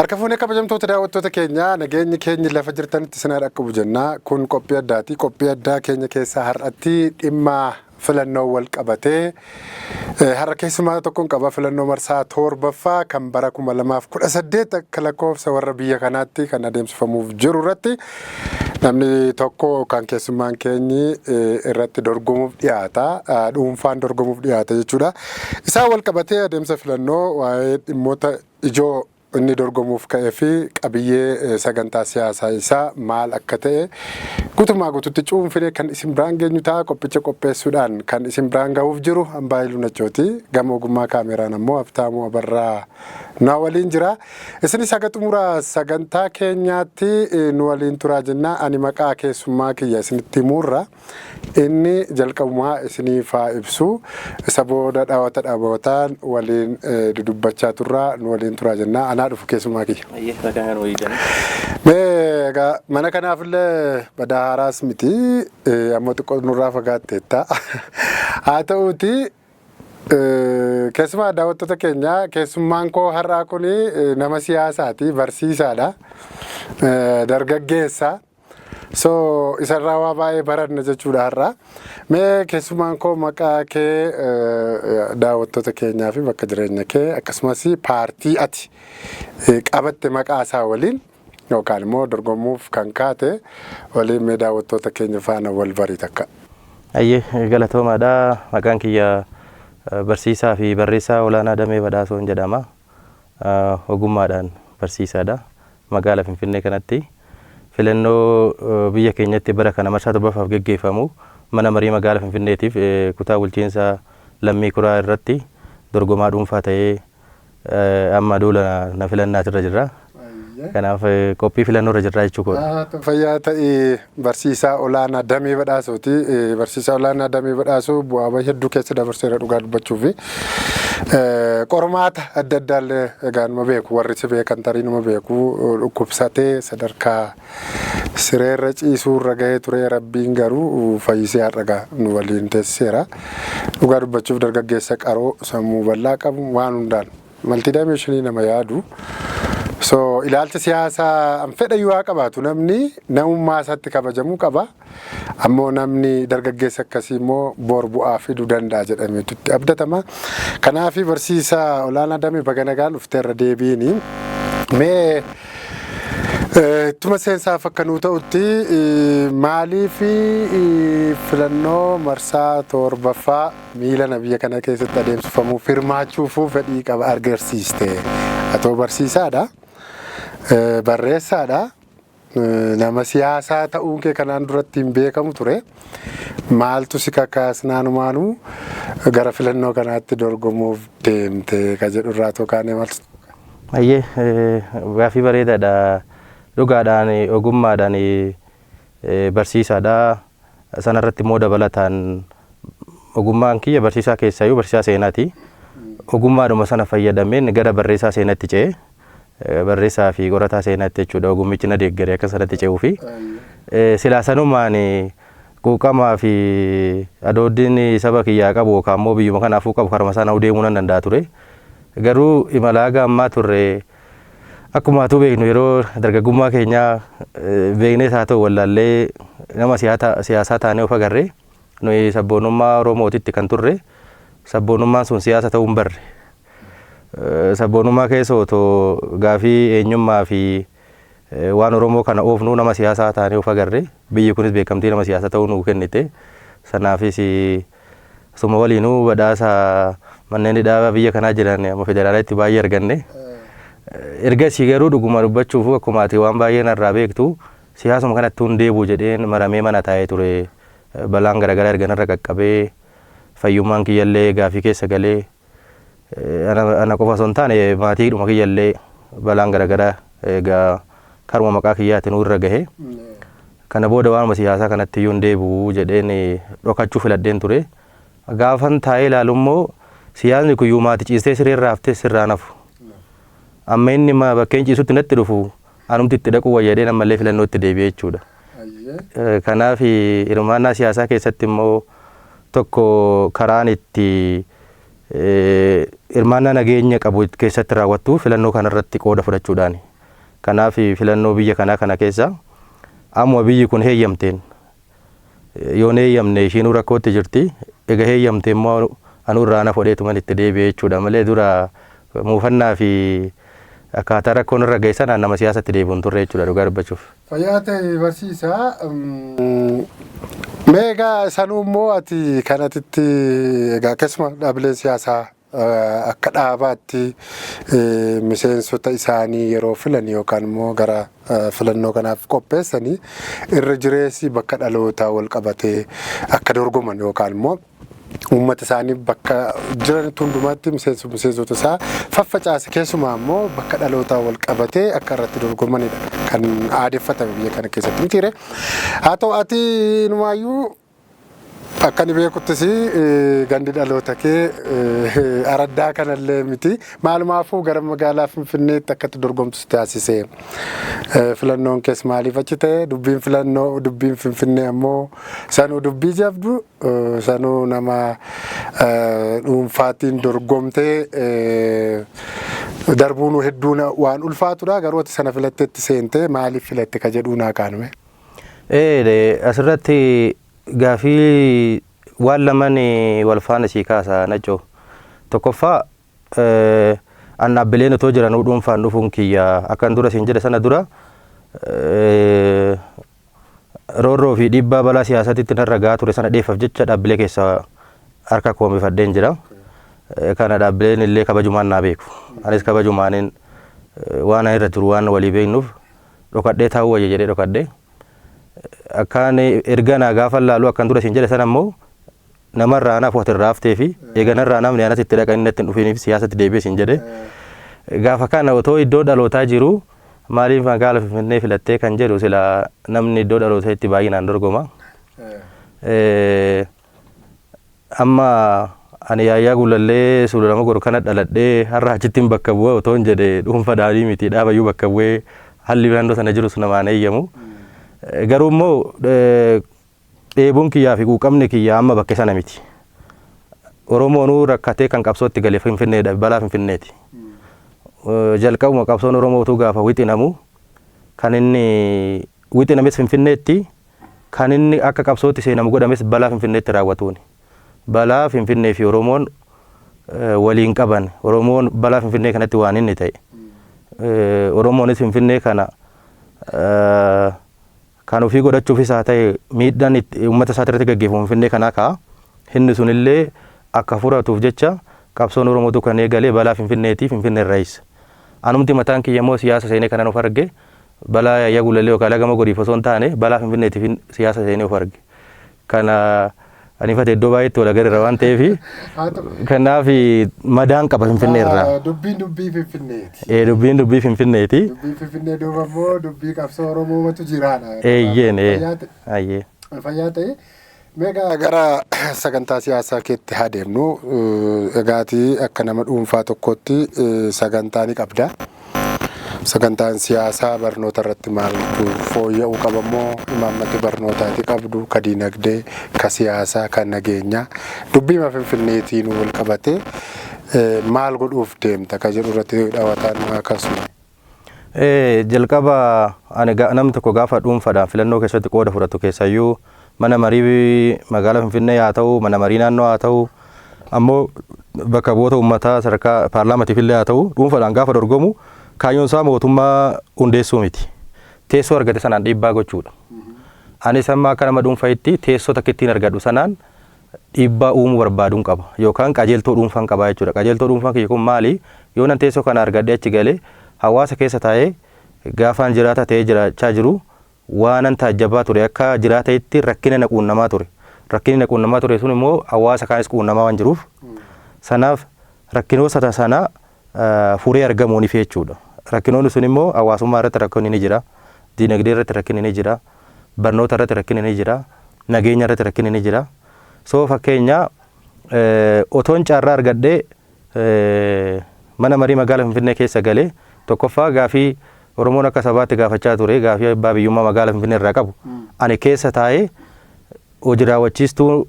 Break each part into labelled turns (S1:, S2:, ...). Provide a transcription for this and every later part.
S1: Harka fuunee kabajamtoota daawwattoota keenyaa, nageenyi keenyi lafa jirtanitti isin haa dhaqqabu jennaa. Kun qophii addaati. Qophii addaa keenya keessaa har'atti dhimma filannoo wal qabatee har'a keessumaa tokkoon qaba. Filannoo marsaa 7ffaa kan bara 2018 akka lakkoofsa warra biyya kanaatti kan adeemsifamuuf jiru irratti namni tokko kan keessummaan keenyi irratti dorgomuuf dhiyaata. Dhuunfaan dorgomuuf dhiyaata jechuudha. Isaan wal qabatee adeemsa filannoo, waa'ee dhimmoota ijoo inni dorgomuuf ka'ee fi qabiyyee sagantaa siyaasaa isaa maal akka ta'e guutummaa guututti cuunfinee kan isin biraan geenyu ta'a. Qophicha qopheessuudhaan kan isin biraan gahuuf jiru Hambaa Ilunachooti. Gama ogummaa kaameraan ammoo Habtaamuu Abarraa na waliin jira. Isinis haga xumura sagantaa keenyaatti nu waliin turaa jenna. Ani maqaa keessummaa kiyya isinitti himuurra inni jalqabumaa isiniif haa ibsu. Isa booda dhaawata dhaabataan waliin dudubbachaa turraa, nu waliin turaa jennaa. Anaa dhufu, keessumaa kiyya. Mee egaa mana kanaafillee badaa haaraas miti, ammoo xiqqoo nurraa fagaatteetta. Haa ta'uuti, keessumaa daawwattoota keenya, keessummaan koo har'aa kun nama siyaasaati, barsiisaadha, dargaggeessa. So isarraa waa baay'ee baranna jechuudha har'a. Mee keessummaan koo, maqaa kee daawwattoota keenyaa fi bakka jireenya kee, akkasumas paartii ati qabatte maqaa isaa waliin yookaan immoo dorgomuuf kan kaate waliin mee daawwattoota keenya faana wal barii takka.
S2: Ayyee, galatoomaadha. Maqaan kiyya barsiisaa fi barreessaa olaanaa Damee Badhaasoon jedhama. Ogummaadhaan barsiisaadha. Magaala Finfinnee kanatti filannoo biyya keenyatti bara kana marsaa 7ffaaf geggeeffamu mana marii magaala Finfinneetiif kutaa bulchiinsa Lammii Kuraa irratti dorgomaa dhuunfaa ta'ee amma duula na filannaatirra jirra. Kanaaf qophii filannoo irra jirra jechuu koodha.
S1: Fayyaa ta'ii, barsiisaa olaanaa Damee Badhaasooti. Barsiisaa olaanaa Damee Badhaasoo bu'aa bahii hedduu keessa dabarseera dhugaa dubbachuu fi qormaata adda addaallee egaa numa beeku, warri si beekan tarii numa beeku. Dhukkubsatee sadarkaa sireerra ciisuurra gahee ture, rabbiin garuu fayyisee har'a gaa nu waliin teessiseera. Dhugaa dubbachuuf dargaggeessa qaroo sammuu bal'aa qabu, waan hundaan multidimensionii nama yaadu. So ilaalcha siyaasaa an fedha yoo haa qabaatu, namni namummaa isaatti kabajamuu qaba. Ammoo namni dargaggeessa akkasii immoo bor bu'aa fiduu danda'a jedhameetu itti abdatama. Kanaaf barsiisaa olaanaa Damee, baga nagaan dhufteerra deebiini. Mee ittuma seensaaf akka nuu ta'utti, maaliif filannoo marsaa 7ffaa miilana biyya kana keessatti adeemsifamuuf hirmaachuufuu fedhii qaba agarsiiste? Atoo barsiisaadha. Barreessaadha. Nama siyaasaa ta'uun kee kanaan duratti hin beekamu ture. Maaltu si kakaasnaanumaanuu gara filannoo kanaatti dorgomuuf deemte ka jedhu irraa too kaanee maaltu?
S2: Ayyee, gaaffii bareedaadha. Dhugaadhaan ogummaadhaan barsiisaadha. Sanarratti immoo dabalataan ogummaan kiyya barsiisaa keessaayyuu barsiisaa seenaati. Ogummaadhuma sana fayyadameen gara barreessaa seenaatti ce'e. Barreessaa fi qorataa seenaatti jechuudha. Ogummichi na deeggare akka sanatti ce'uu fi silaa sanumaan quuqamaa fi adooddiin saba kiyyaa qabu yookaan immoo biyyuma kanaafuu qabu karuma sana deemuu nan danda'a ture. Garuu imala haga ammaa turre, akkuma atuu beeknu, yeroo dargaggummaa keenyaa beeknees haa ta'u wallaallee nama siyaasaa taanee of agarre. Nuyi sabboonummaa Oromootitti kan turre, sabboonummaan sun siyaasa ta'uu hin barre. Sabboonummaa keessa otoo gaafii eenyummaa fi waan Oromoo kana oofnuu nama siyaasaa taanee of agarre. Biyyi kunis beekamtii nama siyaasaa ta'uu nuu kennite. Sanaafis suma waliinuu badhaasa manneen hidhaa biyya kanaa jiran amma federaalaatti baay'ee arganne. Ergasii garuu dhuguma dubbachuuf, akkuma ati waan baay'ee narraa beektu, siyaasuma kanatti hun deebi'u jedheen maramee mana taa'ee ture. Balaan garaagaraa erga narra qaqqabee, fayyummaan kiyyallee gaafii keessa galee, ana qofa osoo hin taane maatiidhuma kiyyallee balaan garaagaraa egaa karuma maqaa kiyyaatiin irra gahe. Kana booda waanuma siyaasaa kanatti iyyuu hin deebi'u jedheen dhokachuu filadheen ture. Gaafan taa'ee ilaalu immoo siyaasni kun yoo maatii ciistee siree irra haftee sirraa nafu. Amma inni bakkeen ciisutti natti dhufu anumti itti dhaquu wayya jedheen ammallee filannoo itti deebi'ee jechuudha. Kanaaf hirmaannaa siyaasaa keessatti immoo tokko karaan itti hirmaannaa nageenya qabu keessatti raawwattu filannoo kanarratti qooda fudhachuudhaani. Kanaaf filannoo biyya kanaa kana keessa amma biyyi kun heeyyamteen yoon heeyyamne ishiinuu rakkootti jirti. Egaa heeyyamte immoo anuu irraa na fudheetuman itti deebi'e jechuudha malee dura muufannaa fi akkaataa rakkoon irra ga'e sanaan nama siyaasatti deebi'u hin turre jechuudha dhugaa dubbachuuf.
S1: Fayyaa ta'e barsiisaa. Mee egaa sanuu immoo ati kanatitti egaa keessumaa dhaabbileen siyaasaa akka dhaabaatti miseensota isaanii yeroo filan yookaan immoo gara filannoo kanaaf qopheessanii irra jireessi bakka dhalootaa wal qabatee akka dorgoman yookaan immoo uummata isaanii bakka jiranitti hundumaatti miseensota isaa faffacaase keessumaa immoo bakka dhalootaa wal qabatee akka irratti dorgomanidha kan aadeffatame biyya kana keessatti mitiire. Haa ta'u ati inumaayyuu akka ani beekuttis gandi dhaloota kee araddaa kanallee miti. Maalumaafuu gara magaalaa Finfinneetti akkatti dorgomtu si taasise. Filannoon kees maaliif achi ta'e? Dubbiin filannoo dubbiin Finfinnee ammoo sanuu dubbii jabdu sanuu nama dhuunfaatiin dorgomtee darbuun hedduu waan ulfaatudha. Garuu ati sana filatteetti seentee maaliif filatte ka jedhuu naa kaanume.
S2: Asirratti gaafii waan lamaan wal faana sii kaasa Nacoo. Tokkoffaa an dhaabbileen otoo jiranuu dhuunfaan dhufuun kiyya akkan dura siin jedhe sana dura roorroo fi dhiibbaa balaa siyaasatitti narra gahaa ture sana dheeffaaf jecha dhaabbilee keessa harka koomifadheen jira. Kana dhaabbileen illee kabajumaan naa beeku. Anis kabajumaaniin waan irra jiru waan walii beeknuuf dhokadhee taa'uu wayya jedhee dhokadhee. Akkaan erga naa gaafa laalu akkan dura siin jedhe sana immoo namarraa anaaf wati irraa haftee fi eeganarraa namni anatti itti dhaqan inni itti hin dhufiniif siyaasatti deebi'e siin jedhe. Gaafa kana otoo iddoo dhalootaa jiru maaliif magaala Finfinnee filattee kan jedhu sila namni iddoo dhalootaa itti baay'inaan dorgoma. Amma ani Yaayyaa Guulallee Sulula Mogor kana dhaladhee har'a achittiin bakka bu'ee otoo hin jedhe dhuunfadhaanii miti dhaabayyuu bakka bu'ee halli naannoo sana jirus namaan eeyyamu. Garuu immoo dheebuun kiyyaa fi quuqamni kiyyaa amma bakka sana miti. Oromoonuu rakkatee kan qabsootti gale Finfinneedha, balaa Finfinneeti. Jalqabuma qabsoon Oromoo utuu gaafa wixinamu kan inni wixinames Finfinneetti kan inni akka qabsootti seenamu godhames balaa Finfinneetti raawwatuuni. Balaa Finfinnee fi Oromoon waliin qaban, Oromoon balaa Finfinnee kanatti waan inni ta'e. Oromoonis Finfinnee kana kan ofii godhachuufis haa ta'e miidhaan uummata isaa irratti gaggeeffamu Finfinnee kanaa ka'a. Inni sunillee akka furatuuf jecha qabsoon Oromootu kan eegalee balaa Finfinneeti Finfinnee irraayis. Anumti mataan kiyya immoo siyaasa seenee kanan of arge balaa Yaayyaa Guulallee yookaan Laga Mogoriif osoo hin taane balaa Finfinneetiif siyaasa seenee of arge. Kana ani ifate iddoo baay'eetti wal agarra waan ta'eef kanaaf madaan qaba Finfinnee irraa.
S1: Dubbiin dubbii Finfinneeti.
S2: Dubbiin dubbii Finfinneeti.
S1: Dubbii Finfinnee duuba immoo dubbii qabsoo Oromoomatu jiraadha.
S2: Eeyyeen ee.
S1: Fayyaa ta'e. Meegaa gara sagantaa siyaasaa keetti haa deemnu. Egaatii akka nama dhuunfaa tokkotti sagantaa ni qabda. Sagantaan siyaasaa barnoota irratti maaltu fooyya'uu qaba immoo imaammati barnootaati qabdu ka diinagdee, ka siyaasaa, ka nageenyaa dubbiima Finfinneetiin wal qabatee maal godhuuf deemta ka jedhu irratti dhawataan akkasuma.
S2: Jalqaba ani namni tokko gaafa dhuunfaadhaan filannoo keessatti qooda fudhatu keessayyuu mana marii magaalaa Finfinnee haa ta'u, mana marii naannoo haa ta'u, ammoo bakka bu'oota uummataa sadarkaa paarlaamaatiif illee haa ta'u, dhuunfaadhaan gaafa dorgomu kaayyoon isaa mootummaa hundeessuu miti. Teessoo argate sanaan dhiibbaa gochuudha. Anis amma akka nama dhuunfaatti teessoo takka ittiin argadhu sanaan dhiibbaa uumuu barbaaduun qaba yookaan qajeeltoo dhuunfaan qaba jechuudha. Qajeeltoo dhuunfaan kiyya kun maali? Yoo nan teessoo kana argadhee achi galee hawaasa keessa taa'ee gaafaan jiraata ta'ee jiraachaa jiru waanan taajjabaa ture akka jiraata'itti rakkina na quunnamaa ture. Rakkinni na quunnamaa ture sun immoo hawaasa kaanis quunnamaa waan jiruuf sanaaf rakkinoota sana furee argamuuniif jechuudha. Rakkinoonni sun immoo hawaasummaa irratti rakkinni ni jira, diinagdee irratti rakkinni ni jira, barnoota irratti rakkinni ni jira, nageenya irratti rakkinni ni jira. So fakkeenya otoon carraa argadhee mana marii magaalaa Finfinnee keessa galee tokkoffaa gaafii Oromoon akka sabaatti gaafachaa ture gaafii abbaa biyyummaa magaalaa Finfinnee irraa qabu. Ani keessa taa'ee hojii raawwachiistuu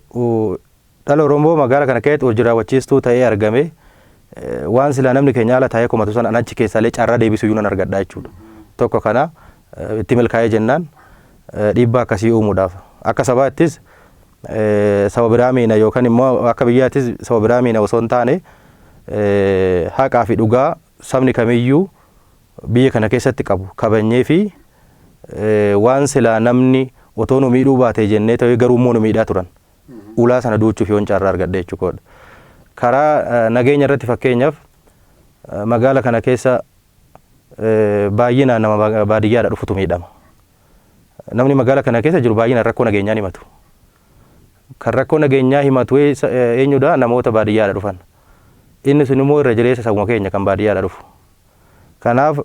S2: dhala Oromoo magaalaa kana keessatti hojii raawwachiistuu ta'ee argame waan silaa namni keenya ala taa'ee komatu sana achi keessaallee carraa deebisuu iyyuu nan argadha jechuudha. Tokko kana itti milkaa'ee jennaan dhiibbaa akkasii uumuudhaaf akka sabaattis saba biraa miina yookaan immoo akka biyyaattis saba biraa miina osoo hin taane, haqaa fi dhugaa sabni kamiyyuu biyya kana keessatti qabu kabanyee fi waan silaa namni otoo nu miidhuu baate jennee ta'ee garuu immoo nu miidhaa turan ulaa sana duuchuuf yoon carraa argadhe jechuudha. Karaa nageenya irratti, fakkeenyaaf, magaala kana keessa baay'inaan nama baadiyyaadha dhufutu miidhama. Namni magaala kana keessa jiru baay'inaan rakkoo nageenyaa himatu. Kan rakkoo nageenyaa himatu eenyudha? Namoota baadiyyaadha dhufan. Inni sun immoo irra jireessa sabuma keenya kan baadiyyaadha dhufu. Kanaaf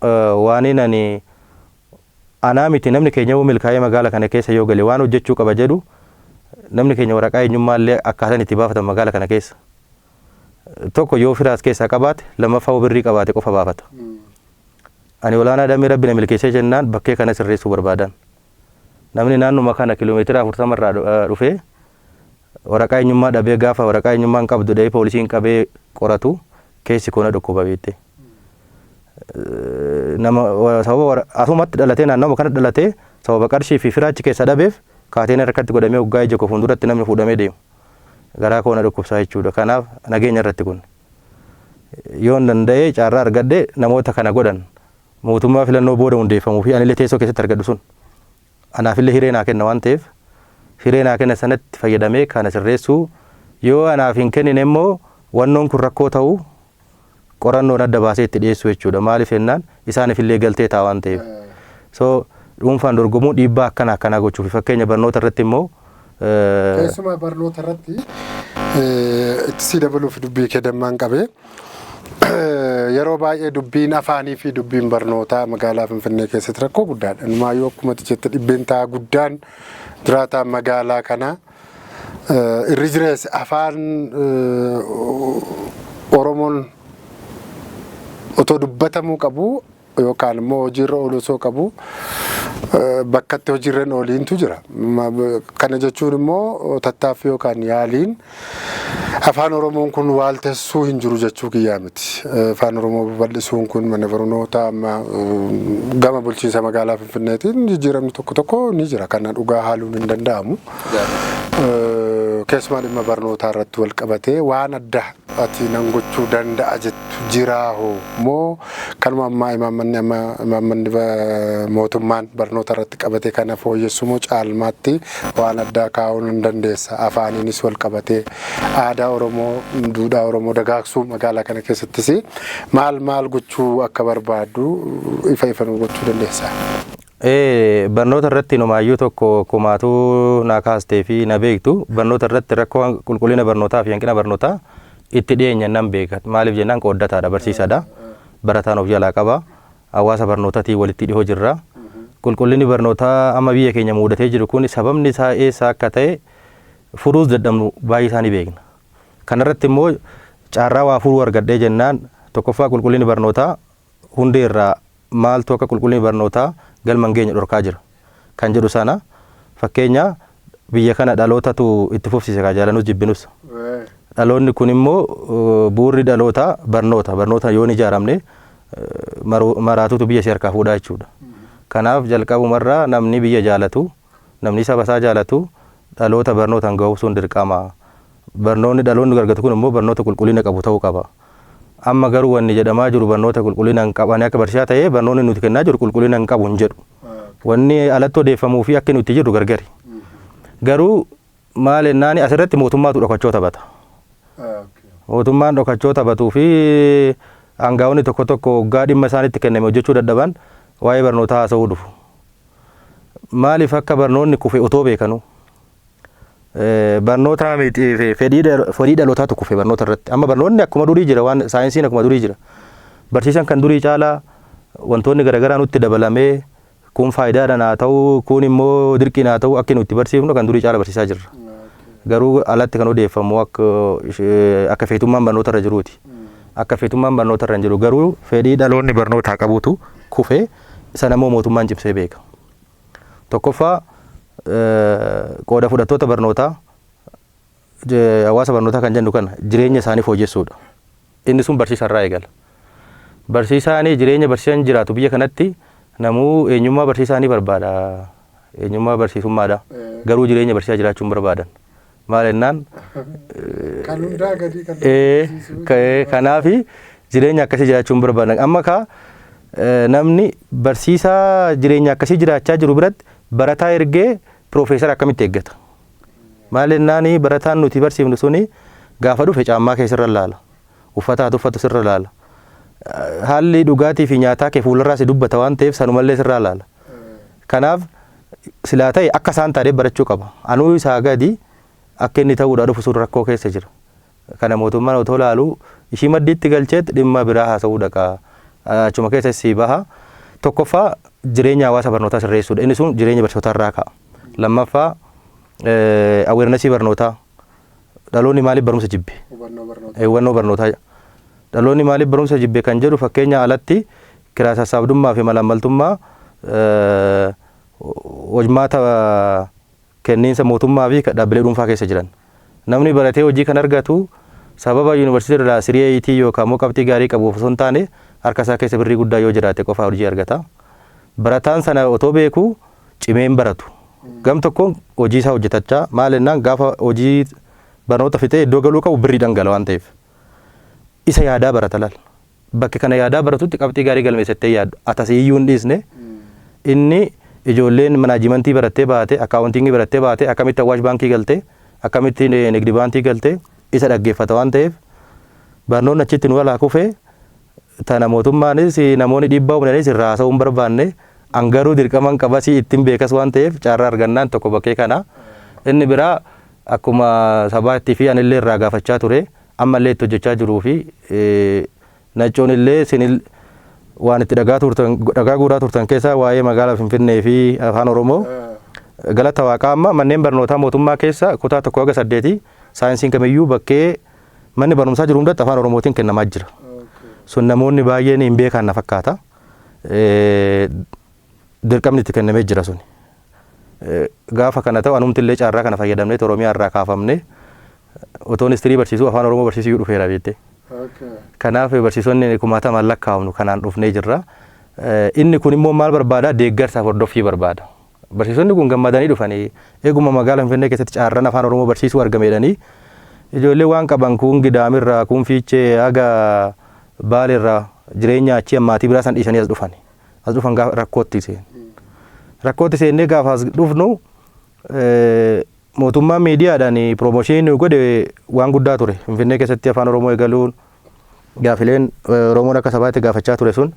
S2: waan ani anaa miti, namni keenya yoo milkaa'ee magaala kana keessa yoo gale waan hojjechuu qaba jedhu, namni keenya waraqaa eenyummaa illee akkaataan itti baafatan magaala kana keessa. Tokko yoo firaas keessaa qabaate, lammaffaa yoo birrii qabaate qofa baafata. Ani Olaanaa Damee Rabbi na milkeessee jennaan bakkee kana sirreessuu barbaadan. Namni naannuma kana kiiloomeetira 40 irraa dhufee waraqaa eenyummaa dhabee, gaafa waraqaa eenyummaa hin qabdu dhahee poolisiin qabee qoratu, keessi koo na dhukkuba beekte. Nama sababa asumatti dhalatee, naannawuma kana dhalatee, sababa qarshii fi firaachi keessa dhabeef kaateen harkatti godhamee waggaa ija koo fuulduratti namni fuudhamee deemu. Garaa koo na dhukkubsaa jechuudha. Kanaaf nageenya irratti kun yoon danda'ee carraa argadhe, namoota kana godhan mootummaa filannoo booda hundeeffamuu fi anillee teessoo keessatti argadhu sun anaafillee hiree naa kenna waan ta'eef, hiree naa kenna sanatti fayyadamee kana sirreessuu, yoo anaaf hin kennine immoo wannoon kun rakkoo ta'uu qorannoon adda baasee itti dhiyeessuu jechuudha. Maaliif jennaan isaaniifillee galtee ta'a waan ta'eef. So dhuunfaan dorgomuu dhiibbaa akkana akkanaa gochuuf, fakkeenya barnoota irratti immoo
S1: Keessumaa barnoota irratti itti sii dabaluuf dubbii kee dammaan qabee, yeroo baay'ee dubbiin afaanii fi dubbiin barnootaa magaalaa Finfinnee keessatti rakkoo guddaadha. Inumaayyuu akkuma ati jette dhibbeentaa guddaan jiraataan magaalaa kanaa irri jireesse afaan Oromoon otoo dubbatamuu qabu yookaan immoo hojiirra ooluu osoo qabu bakka itti hojiirra hin ooliintu jira. Kana jechuun immoo tattaaffii yookaan yaaliin afaan Oromoon kun waaltessuu hin jiru jechuu kiyyaa miti. Afaan Oromoo babal'isuun kun mana barnootaa amma gama bulchiinsa magaalaa Finfinneetiin jijjiiramni tokko tokko ni jira. Kana dhugaa haaluun hin danda'amu. Keessumaa dhimma barnootaa irratti wal qabatee waan adda ati nan gochuu danda'a jettu jiraa hoo, moo kanuma ammaa imaammanni amma imaammanni mootummaan barnoota irratti qabate kana fooyyessuu, moo caalmaatti waan addaa kaa'uu hin dandeessa? Afaaniinis wal qabatee aadaa Oromoo, duudhaa Oromoo dagaagsuu magaalaa kana keessattis maal maal gochuu akka barbaaddu ifa ifa nu gochuu dandeessa?
S2: Barnoota irratti numaayyuu tokko kumaatuu naa kaastee fi na beektu, barnoota irratti rakkoo qulqullina barnootaa fi hanqina barnootaa itti dhiyeenya nan beeka. Maaliif jennaan qooddataadha, barsiisaadha. Barataan of jalaa qaba. Hawaasa barnootaatiin walitti dhihoo jirra. Qulqullinni barnootaa amma biyya keenya mudatee jiru kun sababni isaa eessa akka ta'e furuus dadhabnu baay'ee isaa ni beekna. Kanarratti immoo carraa waa furuu argadhee jennaan, tokkoffaa qulqullinni barnootaa hundee irraa maaltu akka qulqullinni barnootaa galma hin geenye dhorkaa jira kan jedhu sana, fakkeenya biyya kana dhalootatu itti fufsiise kaa, jaalanus jibbinus. Dhaloonni kun immoo bu'uurri dhalootaa barnoota. Barnoota yoo hin ijaaramne maraatutu biyya si harkaa fuudhaa jechuudha. Kanaaf jalqabumarraa namni biyya jaalatu, namni saba isaa jaalatu dhaloota barnootaan ga'uun dirqama. Barnoonni dhaloonni argatu kun immoo barnoota qulqullina qabu ta'uu qaba. Amma garuu wanni jedhamaa jiru barnoota qulqullina hin qabu. Ani akka barsiisaa ta'ee barnoonni nuti kennaa jiru qulqullina hin qabu hin jedhu. Wanni alatti odeeffamuu fi akka nuti jirru gargari. Garuu maal ennaani asirratti mootummaatu dhokachoo taphata. Mootummaan dhokachoo taphatuu fi aangaa'onni tokko tokko waggaa dhimma isaanitti kenname hojjechuu dadhaban waa'ee barnootaa haasa'uu dhufu. Maaliif akka barnoonni kufe otoo beekanuu? Barnoota miti, fedhii dhalootaatu kufe barnoota irratti. Amma barnoonni akkuma durii jira, waan saayinsiin akkuma durii jira. Barsiisan kan durii caalaa wantoonni garaagaraa nutti dabalamee, kun faayidaadhaan haa ta'u, kun immoo dirqiin haa ta'u, akka nuti barsiifnu kan durii caala barsiisaa jirra. Garuu alatti kan odeeffamu akka feetummaan barnoota irra jiruuti. Akka feetummaan barnoota irra hin jiru, garuu fedhii dhaloonni barnootaa qabutu kufe. Sana immoo mootummaan cimsee beeka. Tokkoffaa qooda fudhattoota barnootaa, hawaasa barnootaa kan jennu kana jireenya isaanii fooyyessuudha. Inni sun barsiisa irraa eegala. Barsiisaan jireenya barsiisaan jiraatu biyya kanatti namuu eenyummaa barsiisaa ni barbaada. Eenyummaa barsiisummaadha. Garuu jireenya barsiisaa jiraachuu hin barbaadan. Maal jennaan
S1: Kan hundaa gadii kan
S2: kanaafi jireenya akkasii jiraachuu hin barbaadan. Amma kaa namni barsiisaa jireenya akkasii jiraachaa jiru biratti barataa ergee piroofeesara akkamitti eeggata? Maal jennaan barataan nuti barsiifnu suni gaafa dhufe caammaa kee sirra laala. Uffata ati uffatu sirra laala. Haalli dhugaatii fi nyaataa kee fuularraa si dubbata waan ta'eef sanumallee sirraa laala. Kanaaf silaa ta'e akka isaan taanee barachuu qaba. Anuu isaa gadi akka inni ta'uudhaa dhufu sun rakkoo keessa jira. Kana mootummaan otoo laalu ishii maddiitti galcheetti dhimma biraa haasa'uu dhaqa. Achuma keessa si baha. Tokkoffaa, jireenya hawaasa barnootaa sirreessuudha. Inni sun jireenya barsiisotaa irraa ka'a. Lammaffaa, awareness barnootaa. Dhaloonni maaliif barumsa jibbe?
S1: Hubannoo barnootaa.
S2: Hubannoo barnootaa. Dhaloonni maaliif barumsa jibbe kan jedhu, fakkeenya alatti kiraa sassaabdummaa fi malaammaltummaa hojmaata kenniinsa mootummaa fi dhaabbilee dhuunfaa keessa jiran. Namni baratee hojii kan argatu sababa yuunivarsiitii irraa sirii eeyitii yookaan immoo qabxii gaarii qabuuf osoo hin taane, harka isaa keessa birrii guddaa yoo jiraate qofa hojii argata. Barataan sana otoo beeku cimee hin baratu. Gam tokkoon hojii isaa hojjetachaa, maal jennaan gaafa hojii barnoota fixee iddoo galuu qabu birrii dhangala waan ta'eef. Isa yaadaa barata laal. Bakki kana yaadaa baratutti qabxii gaarii galmeessattee yaaddu. Atasii iyyuu hin dhiisne. Inni ijoolleen management barattee baate, accounting barattee baate, akkamitti Awwaash Baankii galtee, akkamitti Nigdi Baankii galtee isa dhaggeeffata waan ta'eef, barnoonni achitti nu alaa kufee. Tana mootummaanis namoonni dhiibbaa uumaniis irraa haasa'uu hin barbaanne. An garuu dirqaman qabasii ittiin beekas waan ta'eef, carraa argannaan tokko bakkee kana. Inni biraa, akkuma sabaatti fi anillee irraa gaafachaa ture, ammallee itti hojjechaa jiruu fi naccoon illee isin waan itti dhagaa turtan, dhagaa guuraa turtan keessaa waa'ee magaalaa Finfinnee fi Afaan Oromoo, galata Waaqaa amma manneen barnootaa mootummaa keessa kutaa 1 haga 8 saayinsiin kamiyyuu bakkee manni barumsaa jiru hundatti Afaan Oromootiin kennamaa jira. Sun namoonni baay'een hin beekan na fakkaata. Dirqamni itti kennamee jira suni. Gaafa kana ta'u anumti illee carraa kana fayyadamnee Oromiyaa irraa kaafamnee otoo history barsiisuu Afaan Oromoo barsiisuu dhufeera beektee. Kanaaf barsiisonni kumaatamaan lakkaa'amnu kanaan dhufnee jirra. Inni kun immoo maal barbaada? Deeggarsaaf hordoffii barbaada. Barsiisonni kun gammadanii dhufanii eeguma magaalaa Finfinnee keessatti carraan Afaan Oromoo barsiisuu argameedhanii ijoollee waan qaban kun Gidaamirraa, kun Fiichee haga Baaleerraa jireenya achii maatii biraa san dhiisanii as dhufan. As dhufan gaafa rakkootti seenne. Rakkootti seennee gaafa as dhufnu mootummaan miidiyaadhaan promotion nu godhe waan guddaa ture. Finfinnee keessatti Afaan Oromoo eegaluun gaafileen Oromoon akka sabaatti gaafachaa ture sun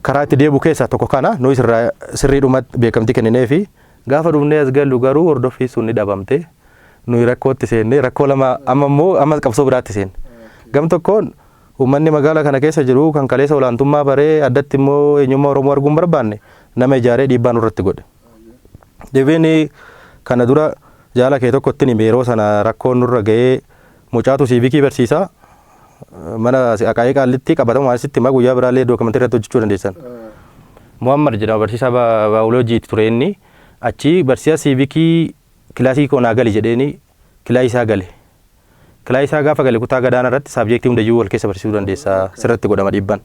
S2: karaa itti deebi'u keessaa tokko kana. Nuyi sirraa sirriidhumatti beekamtii kenninee fi gaafa dhufnee as gallu garuu hordoffii sun ni dhabamte. Nuyi rakkootti seenne, rakkoo lama amma immoo amma qabsoo biraatti seenne. Gam tokkoon uummanni magaalaa kana keessa jiru kan kaleessa olaantummaa baree addatti immoo eenyummaa Oromoo arguu hin barbaanne nama ijaaree dhiibbaa nurratti godhe. Dhibeen kana dura jaala kee tokkotti hime, yeroo sana rakkoon nurra ga'ee mucaatu civic barsiisaa mana Aqaayii Qaallitti qabatamu asitti himaa, guyyaa biraallee document irratti hojjechuu dandeessan. Muhammad jedhama, barsiisaa baayoloojiiti ture. Inni achi barsiisaa civic class koo naa gali jedheeni class isaa gale. Class isaa gaafa gale kutaa gadaana irratti subject hundayyuu wal keessa barsiisuu dandeessa, sirratti godhama dhiibban.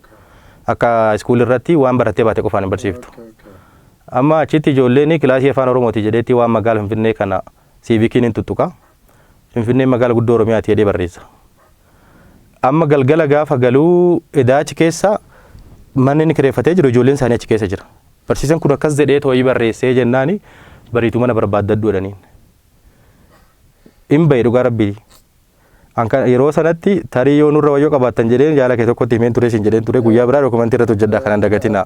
S2: Akka school irratti waan barattee baate qofaan hin barsiiftu. Amma achitti ijoolleen class Afaan Oromooti jedheetti waan magaala Finfinnee kana civiciin hin tuttuqa. Finfinneen magaala guddoo Oromiyaati jedhee barreessa. Amma galgala gaafa galuu edaa achi keessa manni inni kireeffatee jiru ijoolleen isaanii achi keessa jira. Barsiisaan kun akkas jedhee too'ii barreessee jennaani bariituu mana barbaaddadhu jedhaniin. Hin bahe, dhugaa Rabbii. Anka yeroo sanatti tarii yoo nurra wayyoo qabaattan jedheen jaala kee tokkotti himeen ture, sin jedheen ture, guyyaa biraa document irratti hojjedhaa kanan dagatinaa.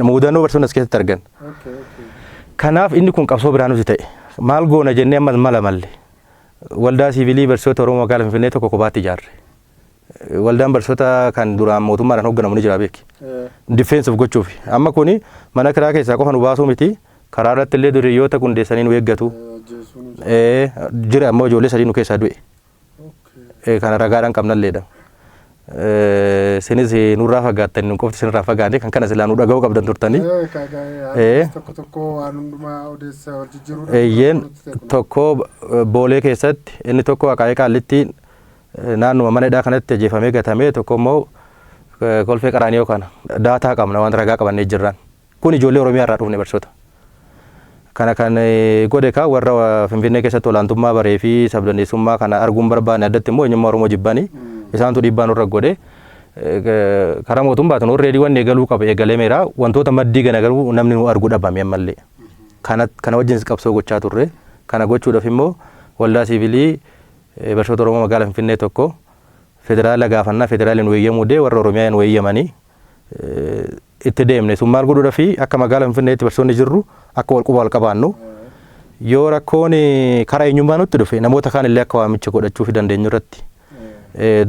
S2: Muudannoo barsiisonni as keessatti argan. Kanaaf inni kun qabsoo biraa nuti ta'e. Maal goona jennee ammas mala malle. Waldaa siivilii barsiisota Oromoo magaalaa Finfinnee tokko kophaatti ijaarre. Waldaan barsiisota kan duraan mootummaadhaan hoogganamu ni jira beeki. Defense of gochuuf. Amma kuni mana kiraa keessaa qofa nu baasuu miti. Karaa irratti illee duriyyoota qundeessanii nu eeggatu. Jira ammoo ijoollee sadii nu keessaa du'e. Kana ragaadhaan qabnalleedha. Isinis nurraa fagaattanii, nu qofti isinirraa fagaanne kan kana silaa nu dhaga'uu qabdan turtanii.
S1: Tokko tokko waan hundumaa odeessa wal jijjiiruudha.
S2: Eeyyeen, tokko Boolee keessatti, inni tokko Aqaayii Qaallitti naannuma mana hidhaa kanatti ajjeefamee gatamee, tokko immoo Kolfee Qaraaniyoo kana daataa qabna, waan ragaa qabannee jirran. Kun ijoollee Oromiyaa irraa dhufne barsiisota. Kana kan godhe kaa warra Finfinnee keessatti olaantummaa baree fi sabdaneessummaa kana arguun barbaanne, addatti immoo eenyummaa Oromoo jibbanii isaantu dhiibbaa nurra godhe. Karaa mootummaatiin already wanni eegaluu qaba eegalameera. Wantoota maddii gana garuu namni nu arguu dhabame ammallee. Kana wajjinis qabsoo gochaa turre. Kana gochuudhaaf immoo waldaa siivilii barsiisota Oromoo magaalaa Finfinnee tokko federaala gaafannaa, federaaliin nu eeyyamuu dee, warra Oromiyaa nu eeyyamanii itti deemne. Sun maal godhuudhaa fi akka magaalaa Finfinneetti barsiisonni jirru akka wal quba wal qabaannu, yoo rakkoon karaa eenyummaa nutti dhufe namoota kaan illee akka waamicha godhachuu fi dandeenyu irratti.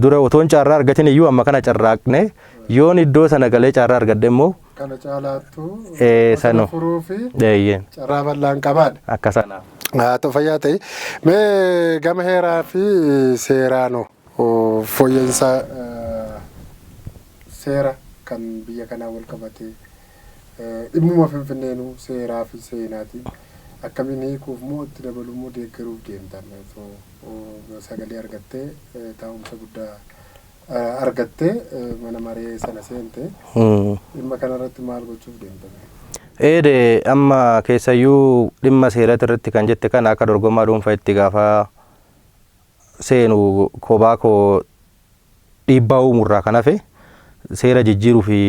S2: Dura otoon carraa argatin iyyuu amma kana carraaqne, yoon iddoo sana galee carraa argadhe immoo
S1: Kana caalaattu sana furuu fi carraa bal'aan qabaadha.
S2: Akka sanaaf.
S1: Haa ta'u, fayyaa ta'e. Mee gama heeraa fi seeraanoo fooyya'insa seera kan biyya kanaa wal qabatee, dhimmuma Finfinneenuu seeraa fi seenaatiin akkamiin hiikuuf moo itti dabaluu moo deeggaruuf deemtan, sagalee argattee, taa'umsa guddaa argattee mana maree sana seente, dhimma kanarratti maal gochuuf deemtan?
S2: Eede, amma keessayyuu dhimma seeraa irratti kan jette kana akka dorgomaa dhuunfaa itti gaafa seenu kophaa koo dhiibbaa uumurraa kan hafe, seera jijjiiruu fi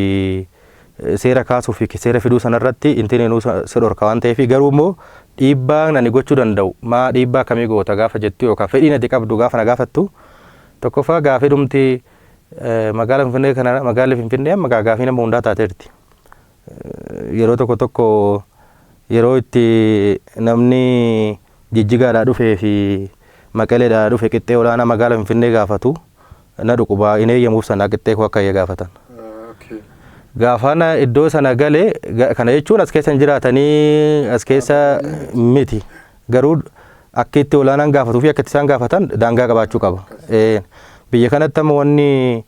S2: seera kaasuu fi seera fiduu sanarratti intineenuu si dhorka waan ta'eef, garuu immoo dhiibbaa ani gochuu danda'u maa, dhiibbaa akkamii goota gaafa jettu yookaan fedhiin ati qabdu gaafa na gaafattu, tokkoffaa gaafii dhumti magaalaa Finfinnee kana, magaalli Finfinnee amma gaafii nama hundaa taateerti. Yeroo tokko tokko yeroo itti namni Jijjigaadhaa dhufee fi Maqaleedhaa dhufe qixxee olaanaa magaalaa Finfinnee gaafatu na dhuqubaa hin eeyyamuuf sanaa qixxee koo akka gaafatan. Gaafana iddoo sana galee, kana jechuun as keessa hin jiraatanii, as keessa miti, garuu akka itti olaanaan gaafatuu fi akka itti isaan gaafatan daangaa qabaachuu qaba. Biyya kanatti amma wanni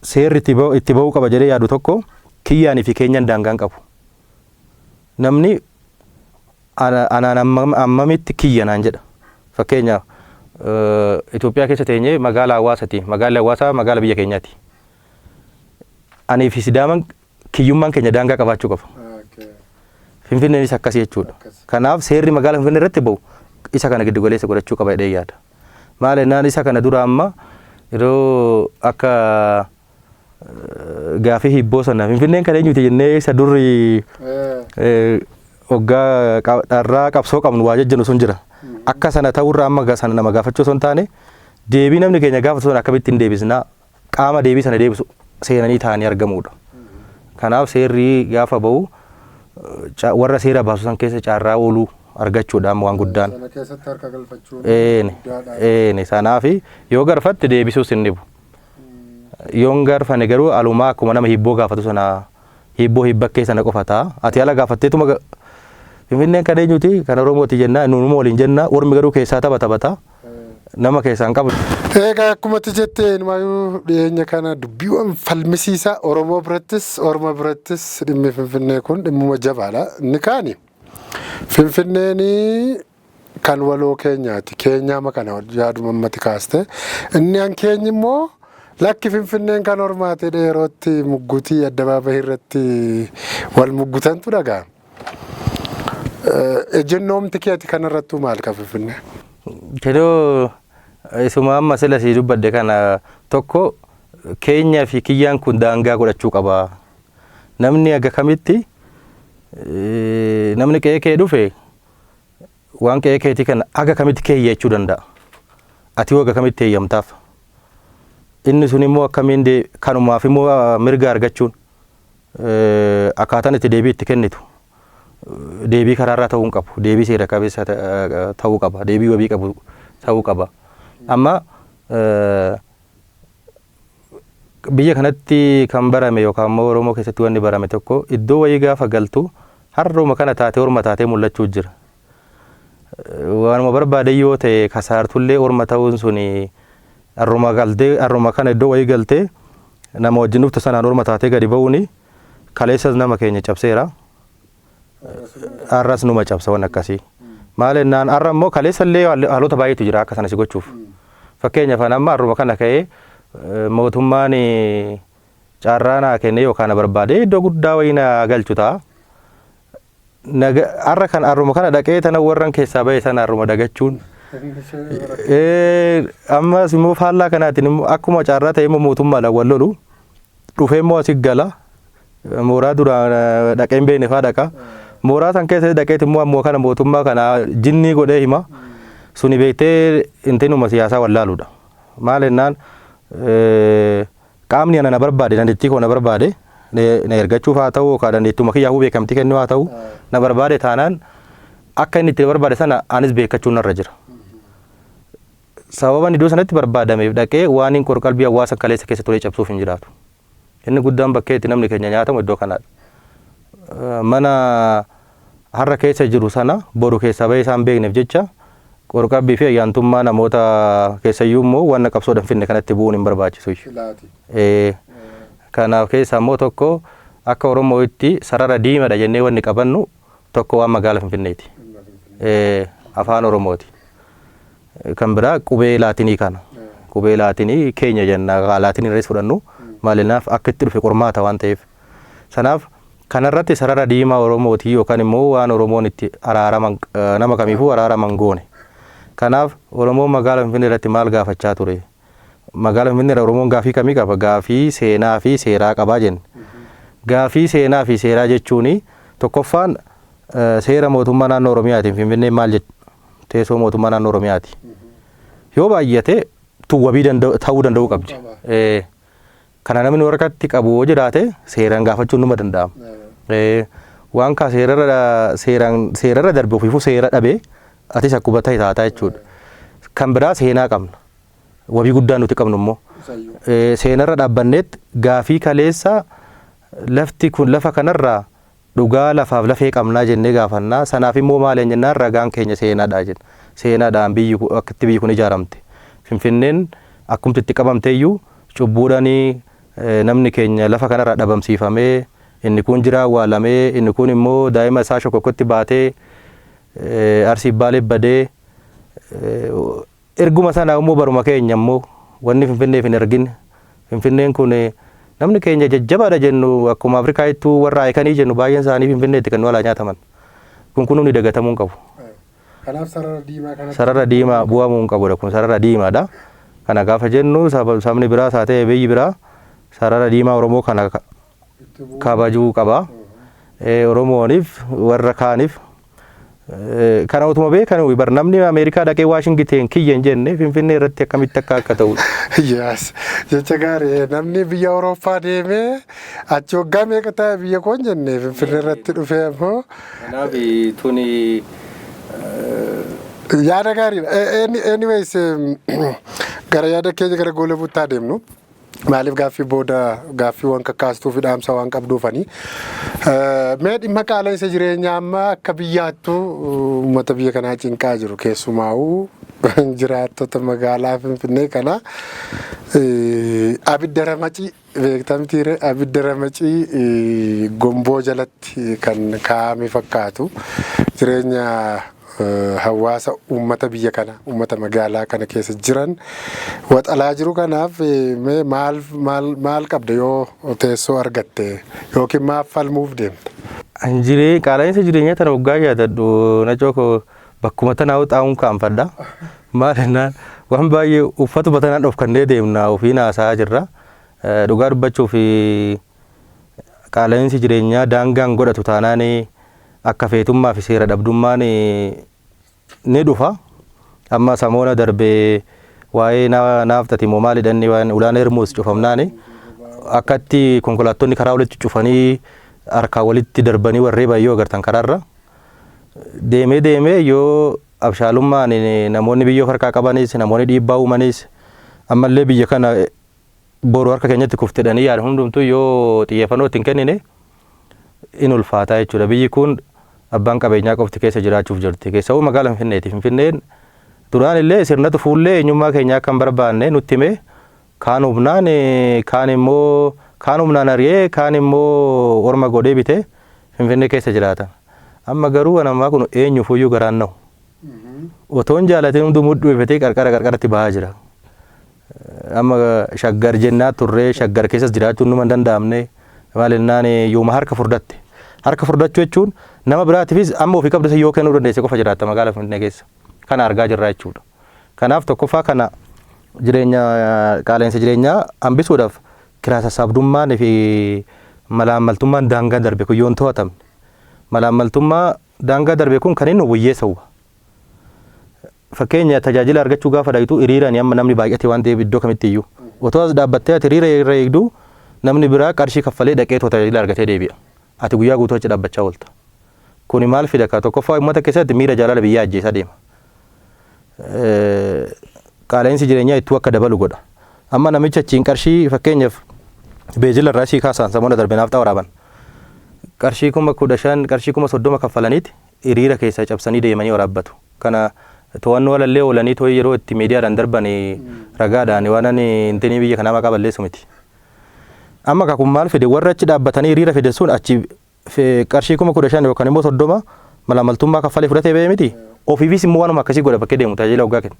S2: seerri itti ba'uu qaba jedhee yaadu tokko, kiyyaanii fi keenyan daangaan qabu. Namni anaan ammamitti kiyya naan jedha. Fakkeenyaaf, Itoophiyaa keessa teenyee magaalaa Hawaasaati. Magaalli Hawaasaa magaala biyya keenyaati. Anii fi Sidaaman kiyyummaan keenya daangaa qabaachuu qaba. Finfinneenis akkasii jechuudha. Kanaaf seerri magaalaa Finfinnee irratti ba'u isa kana giddu galeessa godhachuu qaba jedhee yaada. Maal jennaan, isa kana dura amma yeroo akka gaafii hibboo sana Finfinneen kan eenyuti jennee isa durri hoggaa dharraa qabsoo qabnu waa jejjennu sun jira. Akka sana ta'urraa amma sana nama gaafachuu osoo hin taane, deebii namni keenya gaafatu sun akkamitti hin deebisnaa, qaama deebii sana deebisu seenanii taa'anii argamuudha. Kanaaf seerri gaafa ba'u warra seera baasu san keessa carraa ooluu argachuudhaan waan guddaan.
S1: Sana keessatti harka galfachuun guddaadha.
S2: Eene, sanaaf yoo garfatte deebisuus hin dhibu. Yoon garfane garuu alumaa akkuma nama hibboo gaafatu sana hibboo hibbakkee sana qofa ta'a. Ati ala gaafatteetuma Finfinneen kan eenyuti, kan Oromooti jenna, nunuma waliin jenna, ormi garuu keessaa tapha taphata. Nama keessaa hin qabu.
S1: Egaa akkuma ati jette, inumaayyuu dhiyeenya kana dubbiiwwan falmisiisaa Oromoo birattis Orma birattis dhimmi Finfinnee kun dhimmuma jabaadha. Inni kaani Finfinneen kan waloo keenyaati. Keenyaama kana yaaduma ammati kaaste. Inni an keenyi immoo lakki, Finfinneen kan ormaati yerootti muggutii addabaabayii irratti wal muggutantu dhaga'ama. Ejjennoomti keeti kanarrattuu maal ka Finfinnee?
S2: Kedoo, isuma amma sila sii dubbadde kana, tokko keenya fi kiyyaan kun daangaa godhachuu qaba. Namni aga kamitti, namni qe'ee kee dhufe waan qe'ee keetii kana aga kamitti keeyya jechuu danda'a? Ati hoo aga kamitti eeyyamtaaf? Inni sun immoo akkamiin kanumaaf immoo mirga argachuun akkaataan itti deebii itti kennitu deebii karaarraa ta'uu hin qabu. Deebii seera qabeessa ta'uu qaba. Deebii wabii qabu ta'uu qaba. Amma biyya kanatti kan barame yookaan immoo Oromoo keessatti wanni barame tokko, iddoo wayii gaafa galtu har'uma kana taatee orma taatee mul'achuu jira. Waanuma barbaade yoo ta'e, kasaartullee orma ta'uun suni har'uma galtee, har'uma kana iddoo wayii galtee nama wajjin dhuftu sanaan orma taatee gadi ba'uuni kaleessas nama keenya cabseera. Har'as numa cabsa waan akkasii. Maal jennaan, har'a immoo kaleessa illee haalota baay'eetu jira akka sana si gochuuf. Fakkeenyaaf, ani amma har'uma kana ka'ee Mootummaan carraa naa kennee yookaan na barbaade iddoo guddaa wayii na galchu ta'a. Har'a kan har'uma kana dhaqee tana warran keessaa bahe sana har'uma dagachuun. Ammas immoo faallaa kanaatiin immoo akkuma carraa ta'e immoo mootummaadhaan wal lolu dhufee immoo asi gala, mooraa duraan dhaqee hin beekne faa dhaqa. Mooraa san keessa dhaqeet immoo ammoo kana mootummaa kana jinnii godhee hima. Suni beektee intinuma siyaasaa wallaaluudha. Maal jennaan, qaamni ana na barbaade, dandeettii koo na barbaade, na ergachuuf haa ta'u yookaan dandeettuma kiyyaafuu beekamtii kennuu haa ta'u, na barbaade taanaan akka inni itti barbaade sana anis beekachuun narra jira. Sababa inni iddoo sanatti barbaadameef dhaqee waan hin qorqalbii hawaasa kaleessa keessa ture cabsuuf hin jiraatu. Inni guddaan bakkee itti namni keenya nyaatamu iddoo kanaadha. Mana har'a keessa jiru sana boru keessaa bahee isaan beekneef jecha qorqalbii fi ayyaantummaa namoota keessayyuu immoo wanna qabsoodhaan finne kanatti bu'uun hin barbaachisu. Kanaaf keessaa immoo tokko akka Oromootti sarara diimaadha jennee wanni qabannu tokko waan magaala Finfinneeti. Afaan Oromooti. Kan biraa qubee Laatinii kana. Qubee Laatinii keenya jenna, Laatinii irrees fudhannu maalinaaf akka itti dhufe qormaata waan ta'eef. Sanaaf kanarratti sarara diimaa Oromooti yookaan immoo waan Oromoon itti araaraman nama kamiifuu araaraman goone. Kanaaf Oromoon magaala Finfinnee irratti maal gaafachaa ture? Magaala Finfinnee irra Oromoon gaafii kamii qaba? Gaafii seenaa fi seeraa qabaa jenne. Gaafii seenaa fi seeraa jechuun tokkoffaan seera mootummaa naannoo Oromiyaatiin Finfinneen maal jetti? Teessoo mootummaa naannoo Oromiyaati. Yoo baay'ate tun wabii ta'uu danda'uu qabdi. Kana namni waraqatti qabu yoo jiraate seeraan gaafachuun numa danda'ama. Waan kaa seerarra seeraan seerarra darbe ofiifuu seera dhabee atis akkuma ta'e taataa jechuudha. Kan biraa seenaa qabna. Wabii guddaa nuti qabnu immoo. Seenarra dhaabbanneet gaafii kaleessa lafti kun lafa kanarraa dhugaa lafaaf lafee qabnaa jennee gaafannaa. Sanaaf immoo maal jennaan, ragaan keenya seenaadha jenna. Seenaadhaan biyyi akkatti biyyi kun ijaaramte. Finfinneen akkumti itti qabamte iyyuu cubbuudhaan namni keenya lafa kanarraa dhabamsiifamee, inni kun jira awwaalamee, inni kun immoo daa'ima isaa shokokkotti baatee Arsii Baalee badee, erguma sana immoo baruma keenya immoo wanni Finfinneef hin ergin. Finfinneen kun namni keenya jajjabaadha jennu, akkuma Afrikaattuu warra ayikanii jennu, baay'een isaanii Finfinneetti kan nu alaa nyaataman. Kun kun hundi dagatamuu hin qabu.
S1: Kanaaf sarara diimaa kanatti.
S2: Sarara diimaa bu'amuu hin qabudha, kun sarara diimaadha. Kana gaafa jennu sabni biraas haa ta'e biyyi biraa sarara diimaa Oromoo kana kabajuu qaba. Oromooniif warra kaaniif kana utuma beekan bar namni Ameerikaa dhaqee Waashingiteen kiyya hin jenne, Finfinnee irratti akkamitti akka ta'u.
S1: Yes, jecha gaarii. Namni biyya Awurooppaa deemee achi waggaa meeqa taa'e biyya koo hin jenne, Finfinnee irratti dhufee ammoo.
S2: Kanaaf tuni.
S1: Yaada gaariidha. Anyways, gara yaada keenya gara goolabuutti adeemnu. Maaliif gaaffii booda gaaffiiwwan kakkaastuu fi dhaamsa waan qabduufani. Mee dhimma qaala'insa jireenyaa amma akka biyyaattuu uummata biyya kanaa cinqaa jiru, keessumaa'uu jiraattota magaalaa Finfinnee kana, abidda ramacii beektamtiire, abidda ramacii gomboo jalatti kan kaa'ame fakkaatu, jireenya hawaasa uummata biyya kana, uummata magaalaa kana keessa jiran waxalaa jiru. Kanaaf mee maal maal maal qabda yoo teessoo argatte yookiin maaf falmuuf deemta?
S2: Jiree qaala'insa jireenyaa tana waggaa yaadadhu, nacoo koo, bakkuma tanaa xaa'uun kaanfadha. Maal jennaan, waan baay'ee uffatuma tanaan dhofkannee deemna, ofiin haasa'aa jirra. Dhugaa dubbachuuf qaala'insi jireenyaa daangaan godhatu taanaan akka feetummaa fi seera dhabdummaan ni dhufa. Amma samoona darbee waa'ee naaftati moo maal jedhanii waan ulaan Hermuus cufamnaani akkatti konkolaattonni karaa walitti cufanii harkaa walitti darbanii warree baay'ee agartan karaarra. Deemee deemee yoo abshaalummaan namoonni biyyoo harkaa qabanis, namoonni dhiibbaa uumanis, ammallee biyya kana boru harka keenyatti kuftedhanii yaada hundumtuu yoo xiyyeeffannoo ittiin kennine in ulfaataa jechuudha. Biyyi kun abbaan qabeenyaa qofti keessa jiraachuuf jirti. Keessawuu magaalaa Finfinneeti. Finfinneen duraan illee sirnatu fuullee eenyummaa keenyaa akka hin barbaanne nutti hime, kaan humnaan, kaan immoo kaan humnaan ari'ee, kaan immoo orma godhee bitee Finfinnee keessa jiraatan. Amma garuu waan ammaa kun eenyuufuyyuu garaan na'u. Otoon jaalatiin hunduu mudhuu ifatee qarqara qarqaratti bahaa jira. Amma Shaggar jennaa turree, Shaggar keessas jiraachuun numa hin danda'amne. Maal jennaan, yooma harka furdatte. Harka furdachuu jechuun nama biraatiifis amma ofii qabdu yoo kennuu dandeesse qofa jiraatta magaalaa Finfinnee keessa. Kana argaa jirra jechuudha. Kanaaf tokkoffaa kana jireenya qaala'insa jireenyaa hambisuudhaaf kiraa sassaabdummaan fi malaammaltummaan daangaa darbe kun yoo hin to'atamne, malaammaltummaa daangaa darbe kun kan inni hiyyeessa huba. Fakkeenya, tajaajila argachuu gaafa dhaqxu hiriiraan amma namni baay'ate waan ta'eef, iddoo kamitti iyyuu otoo as dhaabbattee ati hiriira irra eegdu, namni biraa qarshii kaffalee dhaqee too tajaajila argatee deebi'a. Ati guyyaa guutuu achi dhaabbachaa oolta. Kuni maal fida? Ka tokkoffaa uummata keessatti miira jaalala biyyaa ajjeesaa deema. Qaala'insi jireenyaa ittuu akka dabalu godha. Amma namicha achiin qarshii, fakkeenyaaf beejila irraa sii kaasaan, samoona darbe naafxaa waraaban. Qarshii 15,000, qarshii 30,000 kaffalaniiti hiriira keessa cabsanii deemanii waraabbatu. Kana to'annoo alallee oolanii too'ii yeroo itti miidiyaadhaan darban ragaadhaan waan ani intinii biyya kanaa maqaa balleessu miti. Amma kun maal fide? Warra achi dhaabbatanii hiriira fide sun achi qarshii 15,000 yookaan immoo 30 malaammaltummaa kaffalee fudhatee ba'ee miti. Ofiifis immoo waanuma akkasii godha, bakkee deemu tajaajila hoggaa kenna.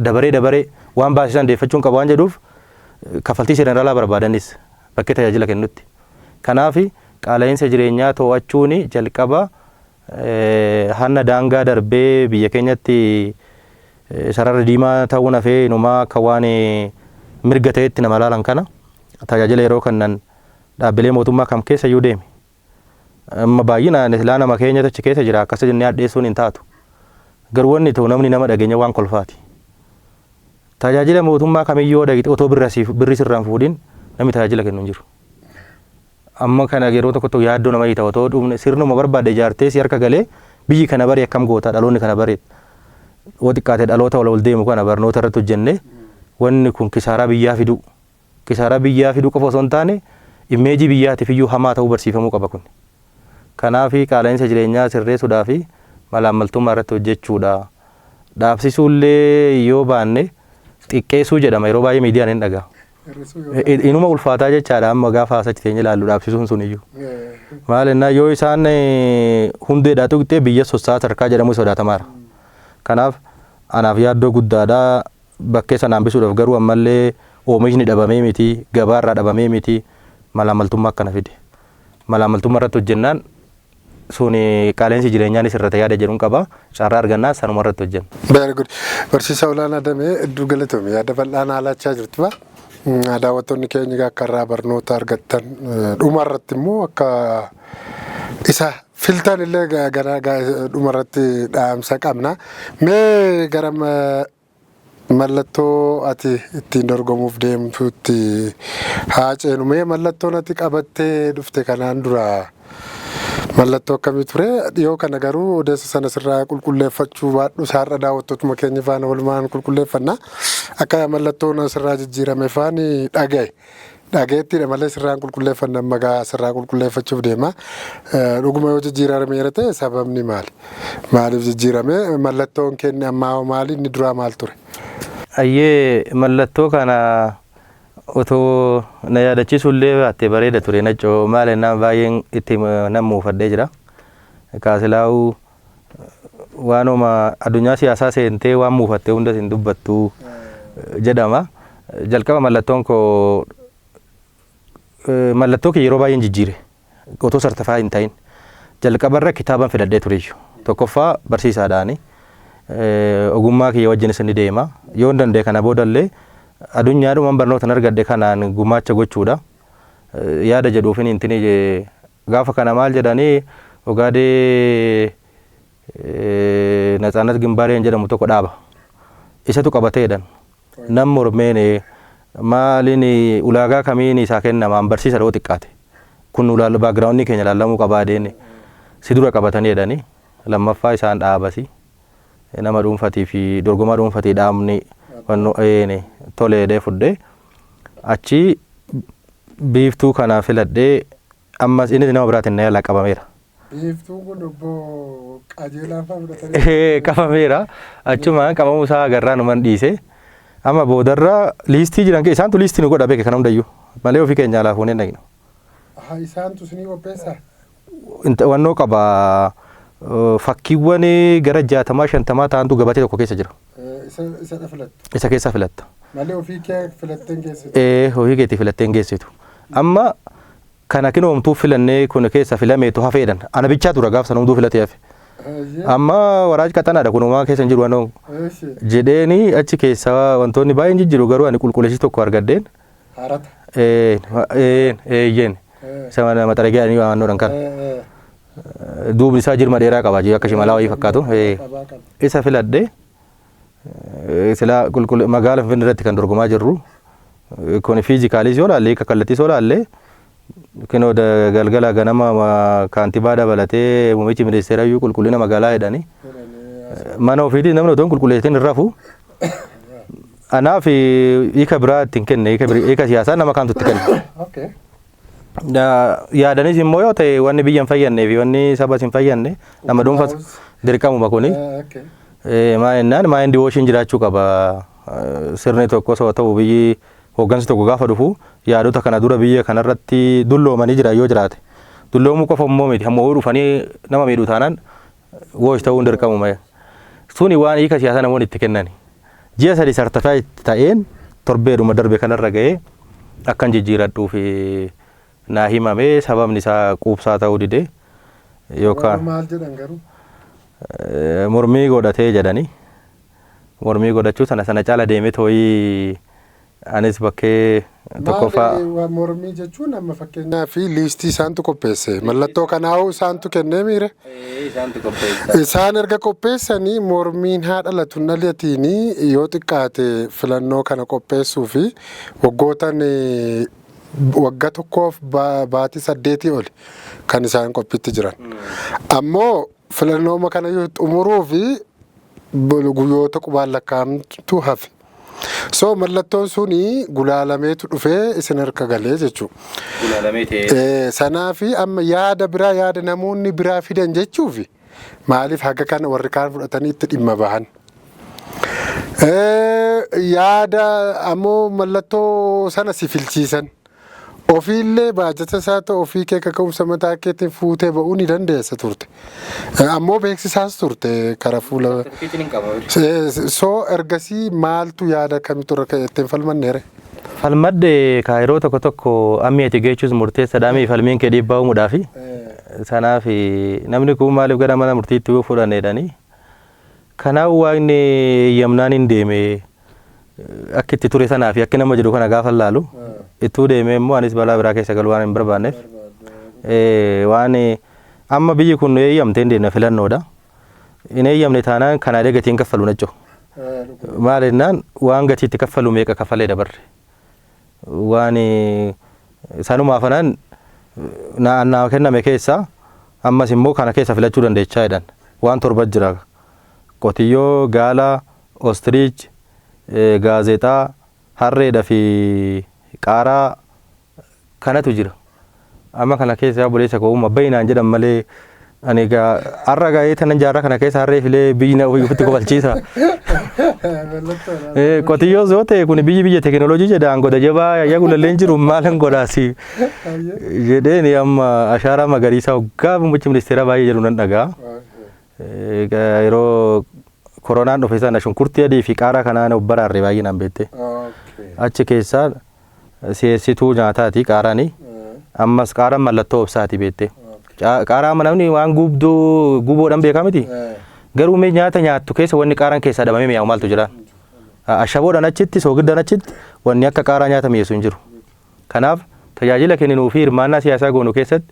S2: Dabaree dabaree waan baasisan deeffachuun qaba waan jedhuuf kaffaltii seeraan alaa barbaadanis bakkee tajaajila kennutti. Kanaaf qaala'insa jireenyaa to'achuun jalqaba hanna daangaa darbee biyya keenyatti sarara diimaa ta'uun hafee inumaa akka waan mirga ta'etti nama laalan kana tajaajila yeroo kennan dhaabbilee mootummaa kam keessa iyyuu deemi. Amma baay'inaan silaa nama keenya achi keessa jira akkas jennee hadheessuun hin taatu. Garuu wanni ta'u namni nama dhageenya waan kolfaati. Tajaajila mootummaa kamiyyuu dhaqxe otoo birri sirraan fuudhin namni tajaajila kennu hin jiru. Amma kana yeroo tokko tokko yaaddoo nama hiita, otoo dhumne sirnuma barbaadde ijaartee si harka galee biyyi kana bari akkam goota, dhaloonni kana bare yoo xiqqaate dhaloota ol ol deemu kana barnoota irratti hojjenne, wanni kun kisaaraa biyyaa fiduu. Kisaaraa biyyaa fiduu qofa osoo hin taane image biyyaatiif iyyuu hamaa ta'uu barsiifamuu qaba kun. Kanaaf qaala'insa jireenyaa sirreessuudhaa fi malaammaltummaa irratti hojjechuudha. Dhaabsisuullee yoo baanne xiqqeessuu jedhama, yeroo baay'ee miidiyaan hin dhagaa. Inuma ulfaataa jechaadha amma gaafa achi teenye ilaallu dhaabsisuun sun iyyuu. Maal ennaa, yoo isaan hundeedhaa tuqxee biyya sossaa tarkaa jedhamu sodaatamaara. Kanaaf anaaf yaaddoo guddaadha. Bakkee sana hambisuudhaaf garuu ammallee oomishni dhabamee miti, gabaarraa dhabamee miti, malaamaltummaa akkana fide. Malaamaltummaa irratti hojjennaan sun qaala'insi jireenyaanis irra yaada jedhuun qaba. Carraa argannaa sanuma irratti hojjenna.
S1: Very good. Barsiisaa Olaanaa Damee, hedduu galatoomi. Yaada bal'aa naa laachaa jirtu ba. Daawwattoonni keenya akka irraa barnoota argattan, dhuma irratti immoo akka isa filtan illee gara dhuma irratti dhaamsa qabna. Mee gara mallattoo ati ittiin dorgomuuf deemtutti haa ceenu. Mee mallattoon ati qabattee dhufte kanaan dura mallattoo akkamii ture? Dhiyoo kana garuu odeessa sana sirraa qulqulleeffachuu baadhu, har'a daawwattootuma keenya faana walumaan qulqulleeffanna. Akka mallattoon asirraa jijjiirame faani dhagaye. Dhageettiidha malee sirraan qulqulleeffanna, amma gaa sirraa qulqulleeffachuuf deema. Dhuguma yoo jijjiirameera ta'e sababni maali? Maaliif jijjiirame? Mallattoon kenne ammaa hoo maali? Inni duraa maal ture?
S2: Ayyee, mallattoo kana otoo na yaadachiisuu illee baatte bareeda ture nacoo. Maal jennaan, baay'een itti nan muufadhee jira. Kaasilaa'uu waanuma addunyaa siyaasaa seentee waan muufatte hundas hin dubbattu jedhama. Jalqaba mallattoon koo, mallattoo kiyya yeroo baay'een jijjiire otoo certify hin ta'in. Jalqabarra kitaaban filadhee tureyyuu. Tokkoffaa barsiisaadhaani. Ogummaa kiyya wajjinis ni deema. Yoo hin danda'e kana boodallee addunyaadhumaan barnoota argadhe kanaan gumaacha gochuudha. Yaada jedhuufin intini gaafa kana maal jedhanii, Ogaadee Natsaannat Gimbaareen jedhamu tokko dhaaba. Isatu qabatee jedhan. Nam mormeen, maaliin, ulaagaa kamiin isaa kennamaan, barsiisa yoo xiqqaate. Kun background keenya ilaalamuu qabaa deene. Si dura qabatanii jedhanii. Lammaffaa isaan dhaabasi. Nama dhuunfatii fi dorgomaa dhuunfatii dhaabni tolee jedhee fudhee achi biiftuu kana filadhee, ammas inni nama biraatiin na yaalaa qabameera.
S1: Biiftuun kun obbo Qajeelaa fa'aa fudhatanii.
S2: Qabameera. Achuma qabamuu isaa agarraa numan dhiise. Amma boodarra liistii jiran isaantu liistii nu godha beeke kana hundayyuu malee ofii keenya alaa fuunee dhaqnu.
S1: Isaantu isinii qopheessaa?
S2: Wannoo qaba, fakkiiwwan gara 60 50 ta'antu gabatee tokko keessa jira.
S1: Isa filattu.
S2: Isa keessa filatta.
S1: Malee ofii kee filatteen geessitu.
S2: Ee, ofii keetii filatteen geessitu. Amma kana kinoomtuu filannee kun keessa filameetu hafeedhan. Ana bichaa tura gaaf sana hunduu filatee hafe. Amma waraaj qaxanaadha kun uumaa keessa hin jiru anoo jedheeni achi keessa wantoonni baay'een jijjiiru garuu ani qulqulleessi tokko argadheen.
S1: Haarata.
S2: Eeyyeen. Isa maxaragee ani waannoodhaan kan. Duubni isaa jirma dheeraa qaba akka shimalaa wayii fakkaatu. Isa filadhee silaa magaala Finfinnee irratti kan dorgomaa jirru. Kun physicaliis yoo laalle, hiika kallattiis yoo laalle, kinoo galgala ganama kaantibaa dabalatee muummichi ministeera iyyuu qulqullina magaalaa jedhani. Mana ofiitii namni otoo hin qulqulleessin hin rafu. Anaaf hiika biraa ittiin kenne, hiika siyaasaa nama kaantu itti kenne. Yaadanis immoo yoo ta'e wanni biyya hin fayyannee fi wanni sabas hin fayyanne nama dhuunfas dirqamuma kuni. Maa jennaan mind washiin jiraachuu qaba. Sirni tokkos haa ta'u biyyi hooggansi tokko gaafa dhufu yaadota kana dura biyya kanarratti dulloomanii jira yoo jiraate. Dulloomuu qofa immoo miti, hamma dhufanii nama miidhu taanaan wash ta'uun dirqamuma. Suni waan hiika siyaasaa namoonni itti kennani. Ji'a 3 certify ta'een torbeedhuma darbe kanarra ga'ee akkan jijjiiradhuuf naa himamee, sababni isaa quubsaa ta'uu dide yookaan
S1: Maal jedhan garuu?
S2: Mormii godhatee jedhani. Mormii godhachuu sana sana caala deemee tooyii anis bakkee tokkoffaa.
S1: Maali mormii jechuun? Amma fakkeenyaaf liistii isaantu qopheesse, mallattoo kanaa'uu isaantu kennee miire.
S2: Isaantu qopheessa.
S1: Isaan erga qopheessanii mormiin haa dhalatu dhalatiin yoo xiqqaate filannoo kana qopheessuu fi waggootan waggaa tokkoof baatii 8 oli kan isaan qophiitti jiran. Ammoo filannooma kana yoo xumuruu fi guyyoota qubaan lakkaa'amtu hafe. So mallattoon suni gulaalameetu dhufee isin harka galee jechuudha.
S2: Gulaalamee ta'ee.
S1: Sanaa fi amma yaada biraa, yaada namoonni biraa fidan jechuufi maaliif haga kana warri kaan fudhatanii itti dhimma bahan? Yaada ammoo mallattoo sana si filchiisan. Ofiillee baajata isaa ta'u ofii kee kaka'umsa mataa keetiin fuutee ba'uu ni dandeessa turte. Ammoo beeksisaas turte karaa fuula. So ergasii maaltu yaada akkamiitu irra ka'e ittiin falmanneere?
S2: Falmadde ka yeroo tokko tokko ammi ati geechuus murteessaadha, ammi falmiin kee dhiibbaa uumuudhaafi. Sanaaf namni kun maaliif gara mana murtiitti yoo fudhanneedhani. Kanaaf waaqni yamnaan hin deeme, akka itti ture sanaa fi akka nama jedhu kana gaafa laalu ittuu deemee immoo anis balaa biraa keessa galuu waan hin barbaanneef, waan amma biyyi kun eeyyamte hin deemne filannoodha. Hin eeyyamne taanaan kanaalee gatiin kaffalu nacco. Maal jennaan waan gatii itti kaffalu meeqa kaffalee dabarre. Waan sanumaaf anaan naa kenname keessaa ammas immoo kana keessa filachuu dandeechaa jedhan. Waan torba jira. Qotiyyoo, gaala, ostrich, gaazexaa, harreedha fi qaaraa kanatu jira. Amma kana keessa obboleessa koo uuma bayinaan jedhan malee ani egaa har'a ga'ee tanan jaarraa kana keessa harree filee biyyi na ofitti kofalchiisa. Qotiyyoos yoo ta'e kun biyyi biyya teekinooloojii jedha, goda jabaa yaayyaa gulallee hin jiru, maalan godhaasi jedheen. Amma ashaaraa magariisaa waggaa muummichi ministeeraa baay'ee jedhu nan dhaga'a. Yeroo koronaan dhufe sana shunkurtii adii fi qaaraa kanaan of baraarre baay'inaan beekte. Achi keessaa si'eessituu nyaataati qaaraani. Ammas qaaraan mallattoo obsaati beekte. Qaaraa amma namni waan gubduu guboodhaan beekaa miti. Garuu mee nyaata nyaattu keessa wanni qaaraan keessaa dhabamee mi'aawu maaltu jira? Ashaboodhaan achitti, soogiddan achitti wanni akka qaaraa nyaata mi'eessu hin jiru. Kanaaf tajaajila kenninuu fi hirmaannaa siyaasaa goonu keessatti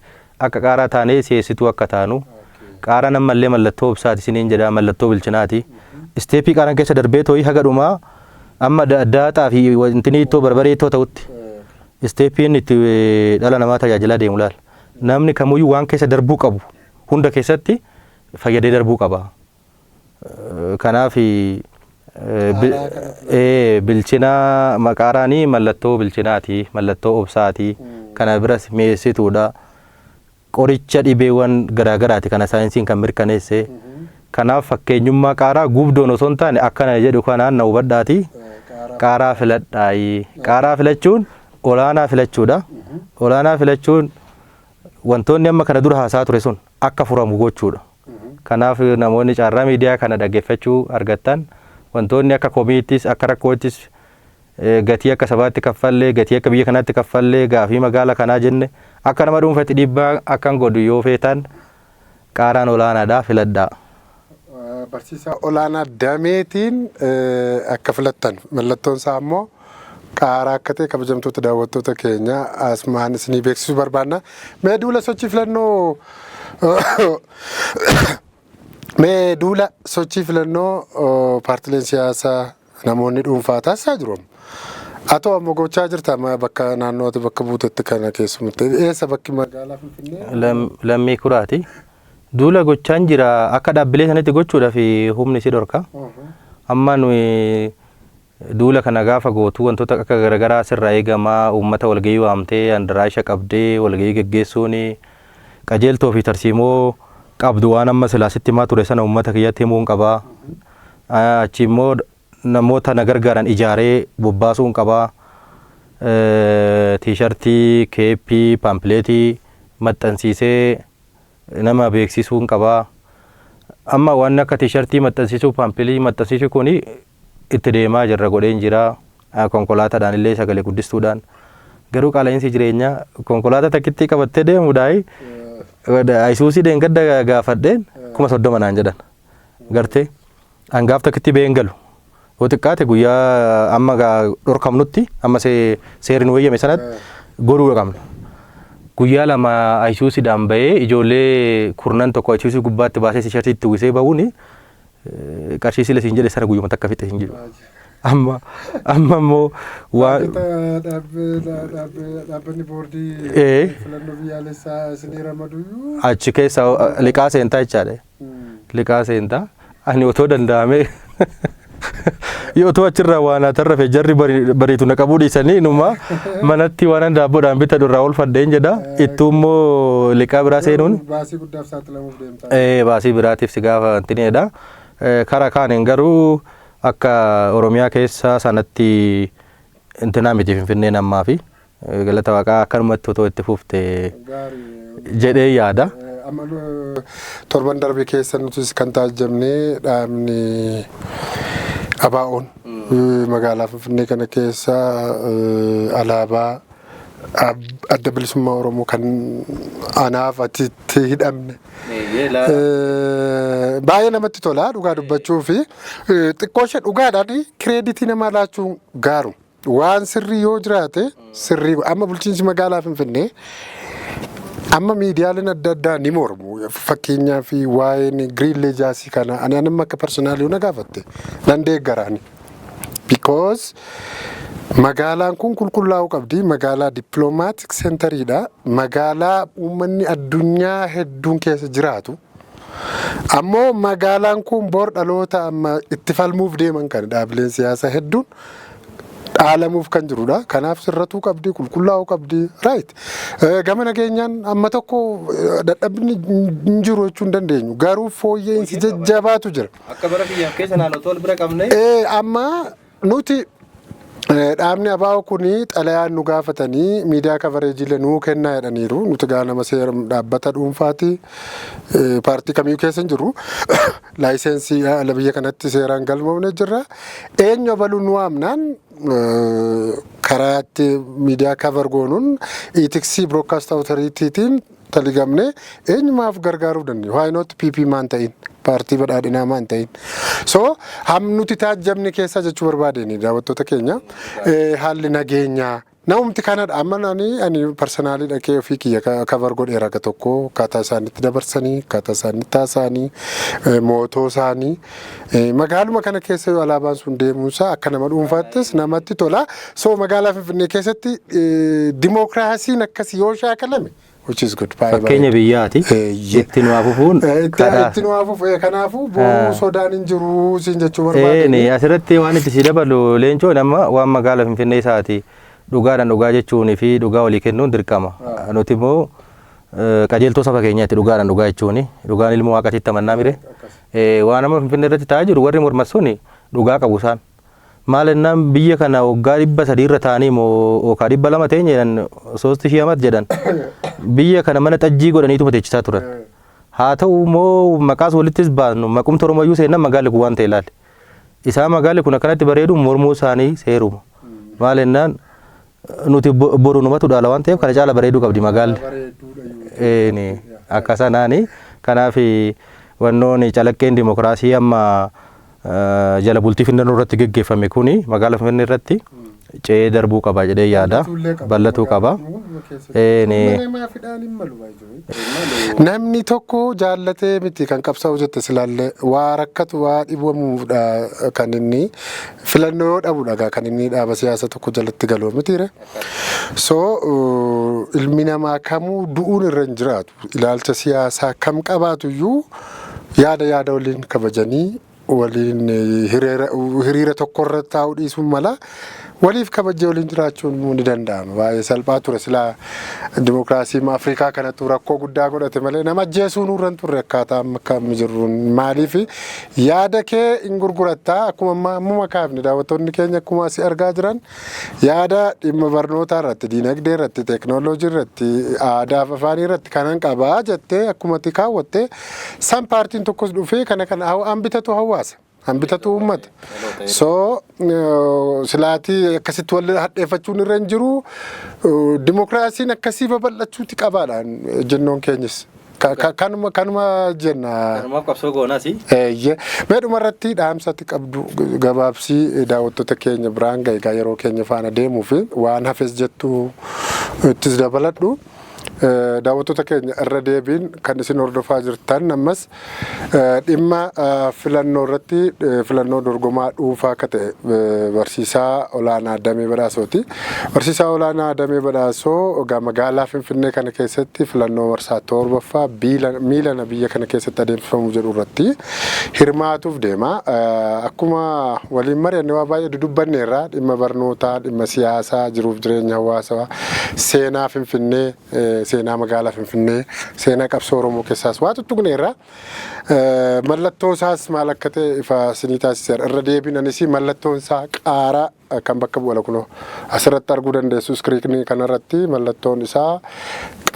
S2: akka qaaraa taanee si'eessituu akka taanu, qaaraan ammallee mallattoo obsaati isiniin jedha, mallattoo bilchinaati. Stepii qaaraan keessa darbee too'ii haga dhumaa amma daaxaa fi wanti ittoo barbaree ittoo ta'utti stepiin itti dhala namaa tajaajilaa deemu laal. Namni kamuyyuu waan keessa darbuu qabu hunda keessatti fayyadee darbuu qaba. Kanaaf bilchina maqaaraanii mallattoo bilchinaati, mallattoo obsaati, kana biras mi'eessituudha. Qoricha dhibeewwan garaagaraati kana saayinsiin kan mirkaneesse. Kanaaf fakkeenyummaa qaaraa gubdoon osoo hin taane akkana jedhu kanaan na hubadhaati. Qaaraa filadhaayi. Qaaraa filachuun olaanaa filachuudha. Olaanaa filachuun wantoonni amma kana dura haasaa ture sun akka furamu gochuudha. Kanaaf namoonni carraa miidiyaa kana dhaggeeffachuu argattan wantoonni akka komiittis akka rakkoottis Gatii akka sabaatti kaffallee, gatii akka biyya kanaatti kaffallee, gaafii magaala kanaa jenne akka nama dhuunfatti dhiibbaa akkan godhu yoo feetan, qaaraan olaanaadhaa filadhaa.
S1: Barsiisaa Olaanaa Dameetiin akka filattan, mallattoon isaa immoo qaaraa akka ta'e, kabajamtoota daawwattoota keenya asumaan isinii beeksisuu barbaanna. Mee duula sochii filannoo paartileen siyaasaa, namoonni dhuunfaa taasisaa jiru. Haa ta'u, ammoo gochaa jirta bakka naannoo ati bakka buutetti kana, keessumatti eessa bakki magaalaa Finfinnee?
S2: Lammii Kuraati. Duula gochaan jira, akka dhaabbilee sanatti gochuudhaaf humni si dhorka. Amma nuyi duula kana gaafa gootu wantoota akka garaagaraa sirraa eegamaa, uummata walgahii waamtee andaraasha qabdee walgahii geggeessuun, qajeeltoo fi tarsiimoo qabdu waan amma silaa sitti himaa ture sana uummata kiyyatti himuu hin qabaa. Achi immoo namoota na gargaaran ijaaree bobbaasuu hin qabaa. Tiishartii, keeppii, paampileetii maxxansiisee nama beeksisuu hin qabaa. Amma waan akka tiishartii maxxansiisuu, paampileetii maxxansiisuu kuni itti deemaa jirra, godheen jira. Konkolaataadhaan illee sagalee guddistuudhaan. Garuu qaala'insi jireenyaa konkolaataa takkitti qabattee deemuudhaayi Ayisuusii deengadda gaafadheen 30,000 naan jedhan. Gartee hangaaf takkitti ba'een galu. Yoo xiqqaate guyyaa amma dhorkamnutti, amma seerri nu eeyyame sanatti godhuu qabna. Guyyaa 2 Ayisuusiidhaan bahee ijoollee kurnan tokko Ayisuusii gubbaatti baasee tishartii itti uwwisee bahuuni qarshii sila siin jedhe sana guyyuma takka fixe hin jedhu. Amma immoo waan
S1: Dhaabbanni boordii filannoo biyyaalessaa isinii ramaduyyuu.
S2: Achi keessa liqaa seentaa jechaadha. Liqaa seentaa. Ani otoo danda'amee yoo otoo achirraa waan atarrafe jarri bariitu na qabuu dhiisanii inuma manatti waan daabboodhaan bitadhu irraa oolfadheen jedha. Ittuu immoo liqaa biraa seenuun.
S1: Baasii guddaaf saaxilamuuf deemta.
S2: Baasii biraatiif si gaafa wantinidha. Karaa kaaniin garuu akka Oromiyaa keessa sanatti intinaa miti Finfinneen ammaa fi galata Waaqaa akkanumatti otoo itti fufte jedhee yaada.
S1: Amma torban darbe keessa nutis kan taajjabne dhaabni ABO'n magaalaa Finfinnee kana keessa alaabaa Adda Bilisummaa Oromoo kan anaaf atitti hidhamne. Baay'ee namatti tola dhugaa dubbachuu fi xiqqoo ishee dhugaadhaan credit namaa laachuun gaaru. Waan sirrii yoo jiraate sirrii, amma bulchiinsi magaalaa Finfinnee, amma miidiyaaleen adda addaa ni mormu. Fakkeenyaaf waa'een Green Legacy kana ani amma akka personally na gaafatte nan deeggaraani. Because magaalaan kun qulqullaa'uu qabdi. Magaalaa diplomatic centeriidha. Magaalaa uummanni addunyaa hedduun keessa jiraatu. Ammoo magaalaan kun bor dhaloota amma itti falmuuf deeman kan dhaabileen siyaasaa hedduun dhaalamuuf kan jirudha. Kanaaf sirratuu qabdi, qulqullaa'uu qabdi. Right. Gama nageenyaan amma tokko dadhabni hin jiru jechuu hin dandeenyu. Garuu fooyya'insi jajjabaatu jira.
S2: Akka bara biyyaaf keessa naannoo tool bira qabne.
S1: Amma nuti dhaabni ABO kuni xalayaan nu gaafatanii miidiyaa coverageiilee nuu kennaa jedhaniiru. Nuti gaa nama seera dhaabbata dhuunfaati, paartii kamiyyuu keessa hin jirru. License ala biyya kanatti seeraan galmoofne jirra. Eenyu abaluu nu waamnaan karaatti miidiyaa cover goonuun ethics broadcast authoritytiin taligamne eenyumaaf gargaaruu dandeenya. Why not PP maan ta'in? Paartii Badhaadhinaa maan ta'in? So ham nuti taajjabne keessaa jechuu barbaadeen, daawwattoota keenya, haalli nageenyaa namumti kanadha. Amma ani personally dhaqee ofii kiyya cover godheera akka tokko, akkaataa isaan itti dabarsanii, akkaataa isaan itti haasa'anii, mootoo isaanii magaaluma kana keessa yoo alaabaan sun deemuunsaa akka nama dhuunfaattis namatti tola. So magaalaa Finfinnee keessatti dimookiraasiin akkasii yoo shaakalame, which is good.
S2: Baay'ee Fakkeenya biyyaati. Itti nu hafuun
S1: Itti nu hafuuf, kanaafuu boruu sodaan hin jiru siin jechuu barbaade.
S2: Asirratti waan itti si dabalu, Leencoon, amma waan magaala Finfinnee isaati dhugaadhaan dhugaa jechuunii fi dhugaa walii kennuun dirqama. Nuti immoo qajeeltoo saba keenyaatti dhugaadhaan dhugaa jechuuni. Dhugaan ilmoo Waaqatitti amannaa mire. Waan amma Finfinnee irratti ta'aa jiru warri morman suni dhugaa qabu isaan. Maal jennaan, biyya kana waggaa 300 irra ta'anii moo yookaan 200 ta'e jedhan, ሶስት ሺህ ዓመት jedhan, biyya kana mana xajjii godhaniitu teechisaa turan. Haa ta'u immoo maqaas walittis baasnu, maqumti Oromoyyuu seennan magaalli kun waan ta'e ilaali. Isaa magaalli kun akkanatti bareedu mormuu isaanii seeruma. Maal jennaan, nuti boru numatu dhaala waan ta'eef kana caala bareeduu qabdi magaalli. Eeni, akka sanaani. Kanaaf wannoon calaqqeen dimokiraasii amma jala bultii Finfinnee irratti geggeeffame kuni magaalaa Finfinnee irratti ce'ee darbuu qaba jedhee yaada. Bal'atuu qaba. Eeni.
S1: Namni tokko jaallatee miti kan qabsaa'u jette silaallee, waa rakkatu, waa dhibamuudha kan inni filannoo yoo dhabudha kan inni dhaaba siyaasa tokko jalatti galuu mitiire. So ilmi namaa kamuu du'uun irra hin jiraatu. Ilaalcha siyaasaa kam qabaatu iyyuu yaada waliin kabajanii waliin hiriira tokkorra taa'uu dhiisuun mala, waliif kabajee waliin jiraachuun ni danda'ama. Baay'ee salphaa ture silaa. Dimokiraasii Afrikaa kanatu rakkoo guddaa godhate malee nama ajjeesuu nurra hin turre akkaataa amma akka amma jirruun. Maaliif, yaada kee hin gurgurattaa. Akkuma amma ammuma kaafne, daawwattoonni keenya akkuma asii argaa jiran, yaada dhimma barnootaa irratti, diinagdee irratti, teeknooloojii irratti, aadaa fi afaanii irratti kanan qabaa jettee akkuma itti kaawwatte san, paartiin tokkos dhufee kana kana an bitatu hawaasa. An bitatu uummata. So silaatii akkasitti wal hadheeffachuun irra hin jiru. Dimokiraasiin akkasii babal'achuuti qabaadhaan jennoon keenyis. Kanuma jenna.
S2: Kanumaaf qabsoo goonaas.
S1: Eeyyee. Mee dhumarratti dhaamsatti qabdu gabaabsii daawwattoota keenya biraan gahe. Egaa yeroo keenya faana deemuu fi waan hafes jettu ittis dabaladhu. Daawwattoota keenya, irra deebiin kan isin hordofaa jirtan ammas dhimma filannoo irratti, filannoo dorgomaa dhuunfaa akka ta'e barsiisaa olaanaa Damee Badhaasooti. Barsiisaa olaanaa Damee Badhaasoo egaa magaalaa Finfinnee kana keessatti filannoo marsaa 7ffaa miilana biyya kana keessatti adeemsifamu jedhu irratti hirmaatuuf deema. Akkuma waliin mari'anne waa baay'ee dudubbanneerra: dhimma barnootaa, dhimma siyaasaa, jiruuf jireenya hawaasaa, seenaa Finfinnee, seenaa magaalaa Finfinnee, seenaa qabsoo Oromoo keessaas waa tuttuqneerra. Mallattoo isaas maal akka ta'e ifa isinii taasiseera. Irra deebiin anis mallattoon isaa qaaraa kan bakka bu'ala kunoo asirratti arguu dandeessu. Iskiriinii kanarratti mallattoon isaa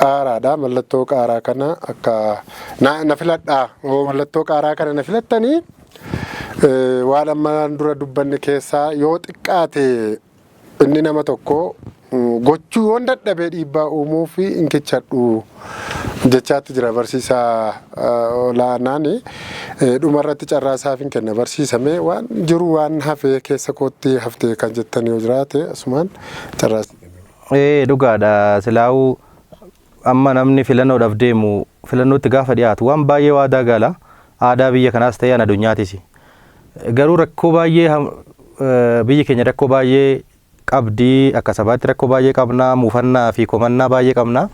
S1: qaaraadha. Mallattoo qaaraa kana akka na filadhaa. Mallattoo qaaraa kana na filattanii, waan ammaan dura dubbanne keessaa yoo xiqqaate inni nama tokko gochuu yoon dadhabee dhiibbaa uumuu fi inkichadhu jechaatti jira barsiisaa olaanaan. Dhumarratti carraa isaaf hin kenna. Barsiisamee waan jiru, waan hafee keessa kootti haftee kan jettan yoo jiraate, asumaan carraa.
S2: Ee, dhugaadha. Silaa'uu amma namni filannoodhaaf deemu filannootti gaafa dhiyaatu waan baay'ee waadaa gala. Aadaa biyya kanaas ta'e an addunyaatis. Garuu rakkoo baay'ee, biyyi keenya rakkoo baay'ee qabdi. Akka sabaatti rakkoo baay'ee qabna, muufannaa fi komannaa baay'ee qabna.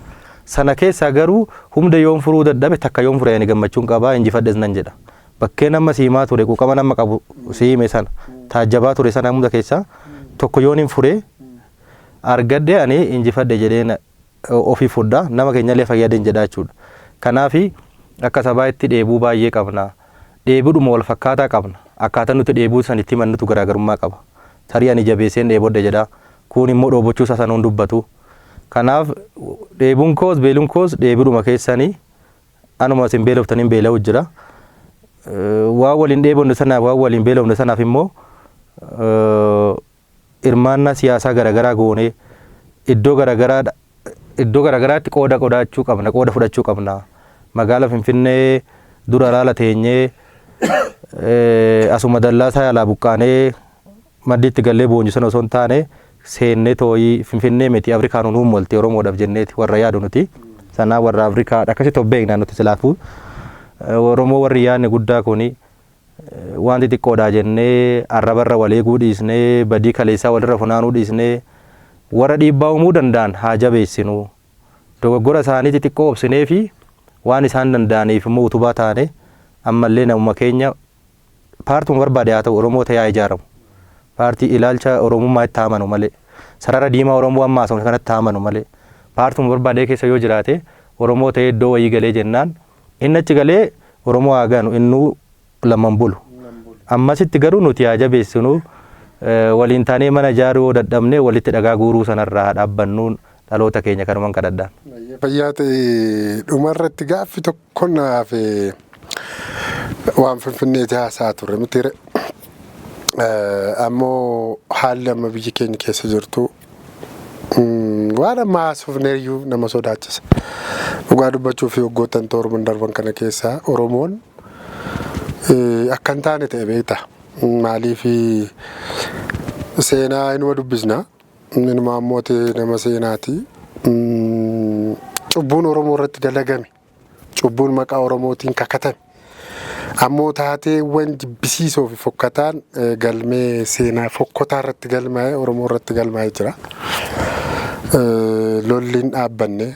S2: Sana keessaa garuu hunda yoon furuu dadhabe, takka yoon fure ani gammachuun qabaa, injifadhes nan jedha. Bakkeen amma siimaa ture, quuqama nama qabu siime sana, taajjabaa ture sana hunda keessaa tokko yoon hin fure argadhe, ani injifadhe jedheen ofii fudha, nama keenyallee fayyadeen jedha jechuudha. Kanaafi akka sabaatti dheebuu baay'ee qabna. Dheebuudhuma wal fakkaataa qabna. Akkaataa nuti dheebuu san itti himannutu garaagarummaa qaba. Tarii ani jabeesseen dheebodhe jedha. Kuun immoo dhoobachuu isaa sanuun dubbatu. Kanaaf dheebuun koos beeluun koos dheebuudhuma keessanii anuma isin beeloftaniin beela'u jira. Waan waliin dheebonne sanaaf, waan waliin beelofne sanaaf immoo hirmaannaa siyaasaa garaagaraa goonee iddoo garaagaraatti qooda qodaachuu qabna, qooda fudhachuu qabna. Magaala Finfinnee dura alaala teenyee, asuma dallaa isaa alaa buqqaanee maddiitti gallee boonyu sana osoo hin taane, seennee tooyii Finfinnee miti Afrikaan nuun molte Oromoodhaaf jenneeti warra yaadu nuti. Sanaa warra Afrikaa akkasitti of beekna nuti. Silaafuu Oromoo warri yaadni guddaa kuni waan xixiqqoodha jennee arrabarra wal eeguu dhiisnee, badii kaleessaa walirra funaanuu dhiisnee, warra dhiibbaa uumuu danda'an haa jabeessinu. Dogoggora isaanii xixiqqoo obsinee fi waan isaan danda'aniif immoo utubaa taane, ammallee namuma keenya paartuma barbaade haa ta'u, Oromoo ta'ee haa ijaaramu. Paartii ilaalcha Oromummaa itti amanu malee, sarara diimaa Oromoo amma haasofne kanatti amanu malee, paartuma barbaade keessa yoo jiraate, Oromoo ta'ee iddoo wayii galee jennaan, inni achi galee Oromoo haa ganu, innuu lamman bulu. Ammasitti garuu nuti haa jabeessinu, waliin taanee mana ijaaruu yoo dadhabne walitti dhagaa guuruu sanarraa haa dhaabbannuun dhaloota keenya kanuman kadhadhaan.
S1: Fayyaa ta'e. Dhumarratti gaaffi tokko naaf, waan Finfinneeti haasaa turre miti. Ammoo haalli amma biyyi keenya keessa jirtu waan amma haasofneeyyuu nama sodaachisa. Dhugaa dubbachuu fi waggoottan torban darban kana keessa Oromoon akka hin taane ta'e beekta. Maaliif, seenaa inuma dubbisna. Inuma ammoo nama seenaati. Cubbuun Oromoo irratti dalagame. Cubbuun maqaa Oromootiin kakatame. Ammoo taateewwan jibbisiisoo fi fokkataan galmee seenaa fokkotaa irratti galmaa'e Oromoo irratti galmaa'ee jira. Lolli hin dhaabbanne,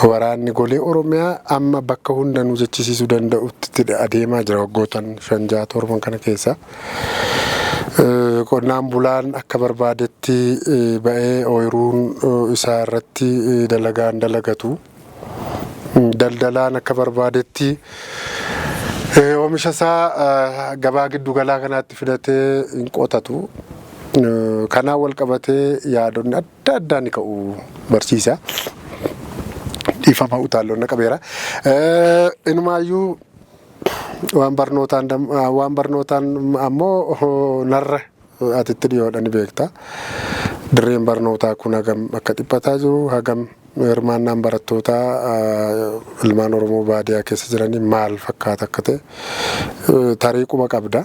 S1: waraanni golee Oromiyaa amma bakka hundanuu jechisiisuu danda'utti adeemaa jira waggootan 5, 6, 7 kana keessa. Qonnaan bulaan akka barbaadetti ba'ee ooyiruun isaa irratti dalagaan dalagatu. Daldalaan akka barbaadetti oomisha isaa gabaa giddu galaa kanaatti fidatee hin qotatu. Kanaan wal qabatee yaadonni adda addaa ni ka'u, barsiisa. Dhiifama, utaalloon na qabeera. Inumaayyuu waan barnootaan ammoo narra atitti dhiyoodha ni beekta. Dirreen barnootaa kun hagam akka dhiphataa jiru, hagam hirmaannaan barattootaa ilmaan Oromoo baadiyyaa keessa jiranii maal fakkaata akka ta'e tarii quba qabda.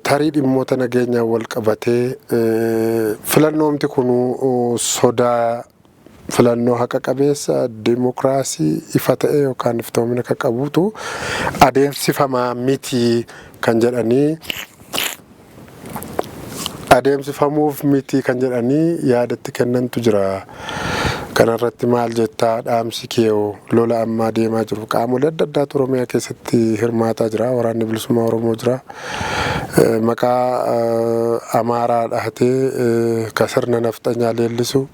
S1: Tarii dhimmoota nageenyaan wal qabatee filannoomti kunuu sodaa filannoo haqa qabeessa dimokiraasii ifa ta'e yookaan iftoomina akka qabutu adeemsifamaa miti kan jedhanii, adeemsifamuuf miti kan jedhanii yaadatti kennantu jira. Kanarratti maal jettaa? Dhaamsi kee lola ammaa deemaa jiru, qaamolee adda addaatu Oromiyaa keessatti hirmaataa jira. Waraanni Bilisummaa Oromoo jira. Maqaa Amaaraa dhahatee ka sirna nafxanyaa leellisu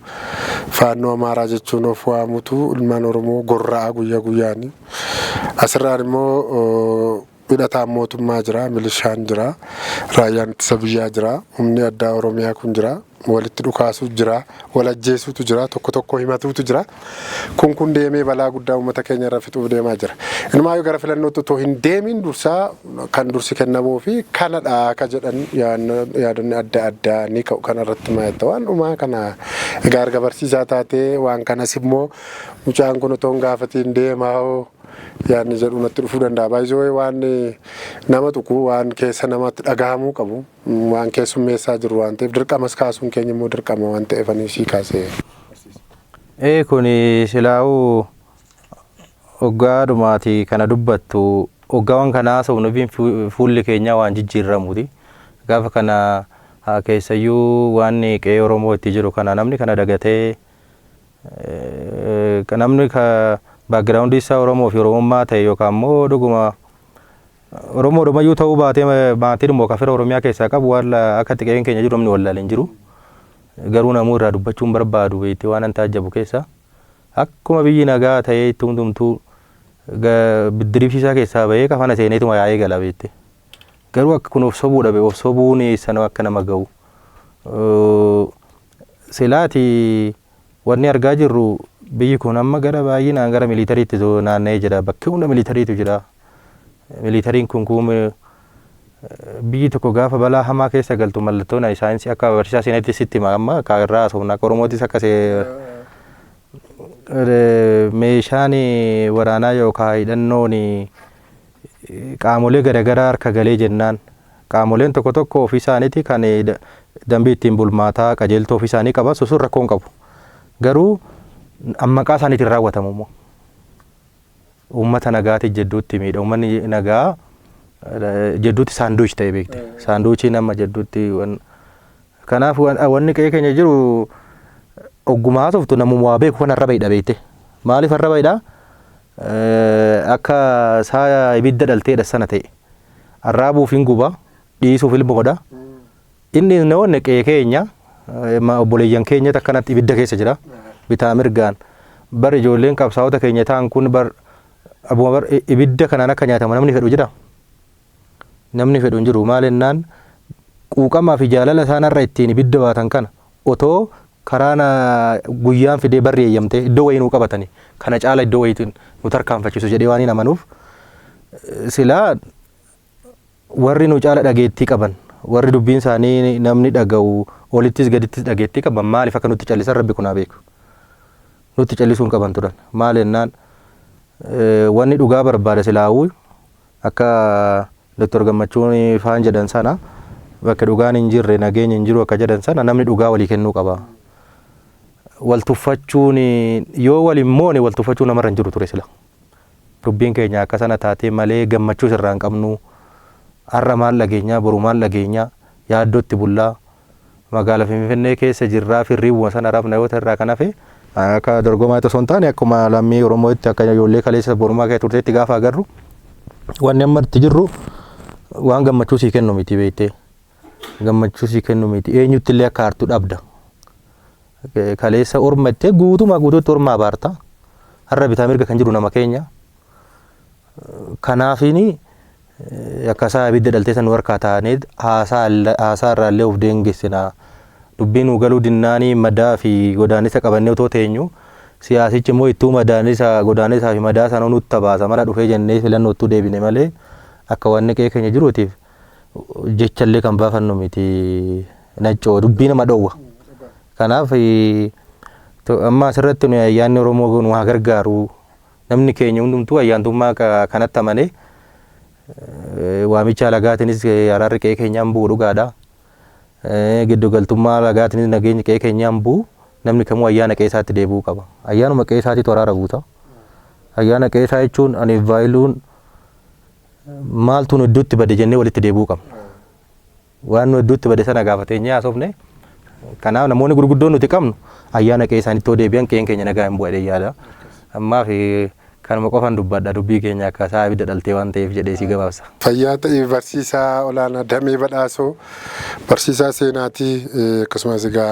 S1: Faannoo Amaaraa jechuun of waamutu ilmaan Oromoo gorra'aa guyyaa guyyaani. Asirraan immoo hidhataan mootummaa jira, milishaan jira, raayyaan ittisa biyyaa jira, humni addaa Oromiyaa kun jira, walitti dhukaasutu jira, wal ajjeesuutu jira, tokko tokko himatuutu jira. Kun deemee balaa guddaa uummata keenya irra fixuuf deemaa jira. Inumaayyuu gara filannootti otoo hin deemin dursaa kan dursi kennamuu fi kanadha akka jedhan yaadonni adda addaa ni ka'u. Kanarratti maal waan dhumaa kana egaa erga barsiisaa taatee, waan kanas immoo mucaan kun otoo hin gaafatiin deemaa hoo yaadni jedhu natti dhufuu danda'a. Baay'isoo waan nama tuqu, waan keessa namatti dhagahamuu qabu, waan keessummeessaa jiru waan ta'eef, dirqamas kaasuun keenya immoo dirqama waan ta'eef ani sii kaasee.
S2: Ee, kun silaa'uu hoggaa dhumaati kana dubbattu, hoggaawwan kana haasofnu fuulli keenya waan jijjiirramuuti. Gaafa kana keessayyuu waan qe'ee Oromoo itti jiru kana namni kana dagatee, namni ka background isaa Oromoo fi Oromummaa ta'e yookaan immoo dhuguma Oromoodhumayyuu ta'uu baatee maatiin immoo kafira Oromiyaa keessaa qabu, waan akka itti qe'een keenya jiru namni wallaalee hin jiru. Garuu namuu irraa dubbachuun barbaadu beektee, waan an taajjabu keessa akkuma biyyi nagaa ta'ee itti hundumtuu biddiriibsiisaa keessaa bahee kafana seeneetuma yaa'ee gala beekte. Garuu akka kun of sobuudha, of sobuun sana akka nama ga'u. Silaati wanni argaa jirru biyyi kun amma gara baay'inaan gara military tti naanna'ee jira. Bakki hunda military tu jira. Military n kun biyyi tokko gaafa balaa hamaa keessa galtu mallattoon saayinsii akka barsiisaa seenatti sitti hima. Amma akka irraa haasofna, akka Oromootis akka meeshaan waraanaa yookaan hidhannoon qaamolee garaagaraa harka galee jennaan, qaamoleen tokko tokko ofii isaaniiti kan dambii ittiin bulmaataa qajeeltoo ofii isaanii qaba, sun rakkoo hin qabu. Garuu maqaa isaaniitiin raawwatamu immoo uummata nagaati jedduutti miidha. Uummanni nagaa jedduutti sandwich ta'e beekte. Sandwich nama jedduutti. Kanaaf wanni qe'ee keenya jiru ogguma haasoftu namuma waa beeku kan arraba hidha beekte. Maaliif arraba hidhaa? Akka saa ibidda dhalteedha sana ta'e. Arraabuuf hin guba, dhiisuuf ilmoodha. Inni namoonni qe'ee keenya obboleeyyan keenyatti akkanatti ibidda keessa jira. Bitaa mirgaan. Bar ijoolleen qabsaa'ota keenya ta'an kun bar abuma bar ibidda kanaan akka nyaatamu namni fedhu jira. Namni fedhu hin jiru. Maal jennaan, quuqamaa fi jaalala isaan har'a ittiin ibidda baatan kana otoo karaa guyyaan fidee barri eeyyamtee iddoo wayii nuu qabatanii kana caala iddoo wayiitiin nu tarkaanfachiisu jedhee waan hin amanuuf, silaa Warri nu caala dhageettii qaban, warri dubbiin isaanii namni dhaga'u, olittis gadittis dhageettii qaban, maaliif akka nutti callisan rabbi kunaa beeku. Nutti callisuu hin qaban turan. Maal jennaan, wanni dhugaa barbaada silaawuu akka Dr. Gammachuun faan jedhan sana, bakka dhugaan hin jirre nageenya hin jiru akka jedhan sana, namni dhugaa walii kennuu qaba. Wal tuffachuun, yoo wal hin moone, wal tuffachuun namarra hin jiru ture sila. Dubbiin keenya akka sana taatee malee gammachuu sirraa hin qabnu. Har'a maal dhageenyaa, boru maal dhageenyaa, yaaddootti bullaa, magaala Finfinnee keessa jirraa, firriiwwan sana rafna yoo ta'e irraa kan hafe, akka dorgomaa osoo hin taane, akkuma lammii Oromootti, akka ijoollee kaleessa borumaa keessa turteetti gaafa agarru, wanni amma itti jirru waan gammachuu sii kennu miti, beektee. Gammachuu sii kennu miti, eenyutti illee akka aartu dhabda. Kaleessa orma ittee guutumaa guutuutti orma abaarta. Har'a bitaa mirga kan jiru nama keenya. Kanaafiini akka isaa ibidda dhaltee san nu harkaa taanee haasaa irraa illee of deengessina. Dubbiin nu galuu dinnaanii madaa fi godaannisa qabannee otoo teenyu, siyaasichi immoo ittuu madaannisa, godaannisaa fi madaa sana nutti baasa mala dhufee jennee filannoo ittuu deebine malee, akka wanni qe'ee keenya jiruutiif jechallee kan baafannu miti, naccoo dubbii nama dhowwa. Kanaaf amma asirratti nu ayyaanni Oromoo nu haa gargaaru. Namni keenya hundumtuu ayyaantummaa kanatti amanee, waamicha alagaatiinis araarri qe'ee keenyaan bu'u dhugaadha. Giddugaltummaa alagaatiinis nageenyi qe'ee keenyaan bu'u, namni kamuu ayyaana qe'ee isaatti deebi'uu qaba. Ayyaanuma qe'ee isaatiitu araara buuta. Ayyaana qe'ee isaa jechuun ani vaayiluun maaltu nu iddootti bade jennee walitti deebi'uu qabna. Waan nu iddootti bade sana gaafateenyee haasofne. Kanaaf namoonni gurguddoon nuti qabnu ayyaana qe'ee isaaniitti yoo deebi'an, qe'een keenya nagaa hin bu'a jedhee yaada. Ammaaf kanuma qofan dubbadha, dubbii keenya akka isaa ibidda dhaltee waan ta'eef jedhee si gabaabsa.
S1: Fayyaa ta'ee, barsiisaa olaanaa Damee Badhaasoo, barsiisaa seenaatii, akkasumas egaa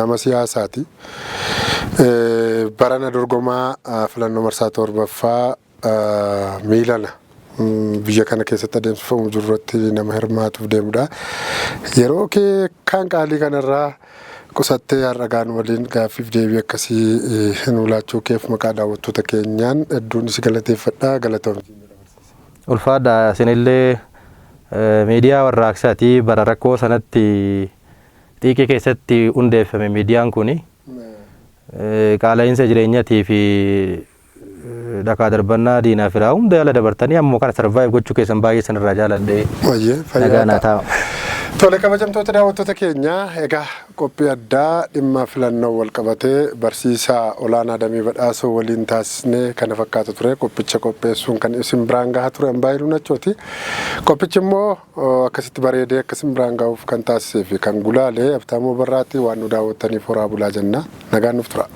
S1: nama siyaasaati. Barana dorgomaa filannoo marsaa 7ffaa miilana biyya kana keessatti adeemsifamu jirurratti nama hirmaatuuf deemudha. Yeroo kee kan qaalii kanarraa qusattee har'a gaan waliin gaaffiif deebii akkasii nu laachuu keef maqaa daawwattoota keenyaan hedduun si galateeffadha. Galatoomsi.
S2: Ulfaadha, isinillee miidiyaa warraaqsaati. Bara rakkoo sanatti xiiqii keessatti hundeeffame miidiyaan kuni. Qaala'insa jireenyatii fi dhakaa darbannaa diinaa firaa hunda yaala dabartanii ammoo kana survive gochuu keessan baay'ee sanirraa jaaladhee, nagaa naa ta'a.
S1: Tole, kabajamtoota daawwattoota keenyaa, egaa qophii addaa dhimma filannoo wal qabatee barsiisaa olaanaa Damee Badhaasoo waliin taasisnee kana fakkaatu ture. Qophicha qopheessuun kan isin biraan gahaa ture Ambaayiluu Nachooti. Qophichi immoo akkasitti bareedee akkasin biraan gahuuf kan taasisee fi kan gulaale Abtaamoo Barraatti. Waan nu daawwattaniif horaa bulaa jenna. Nagaan nuuf tura.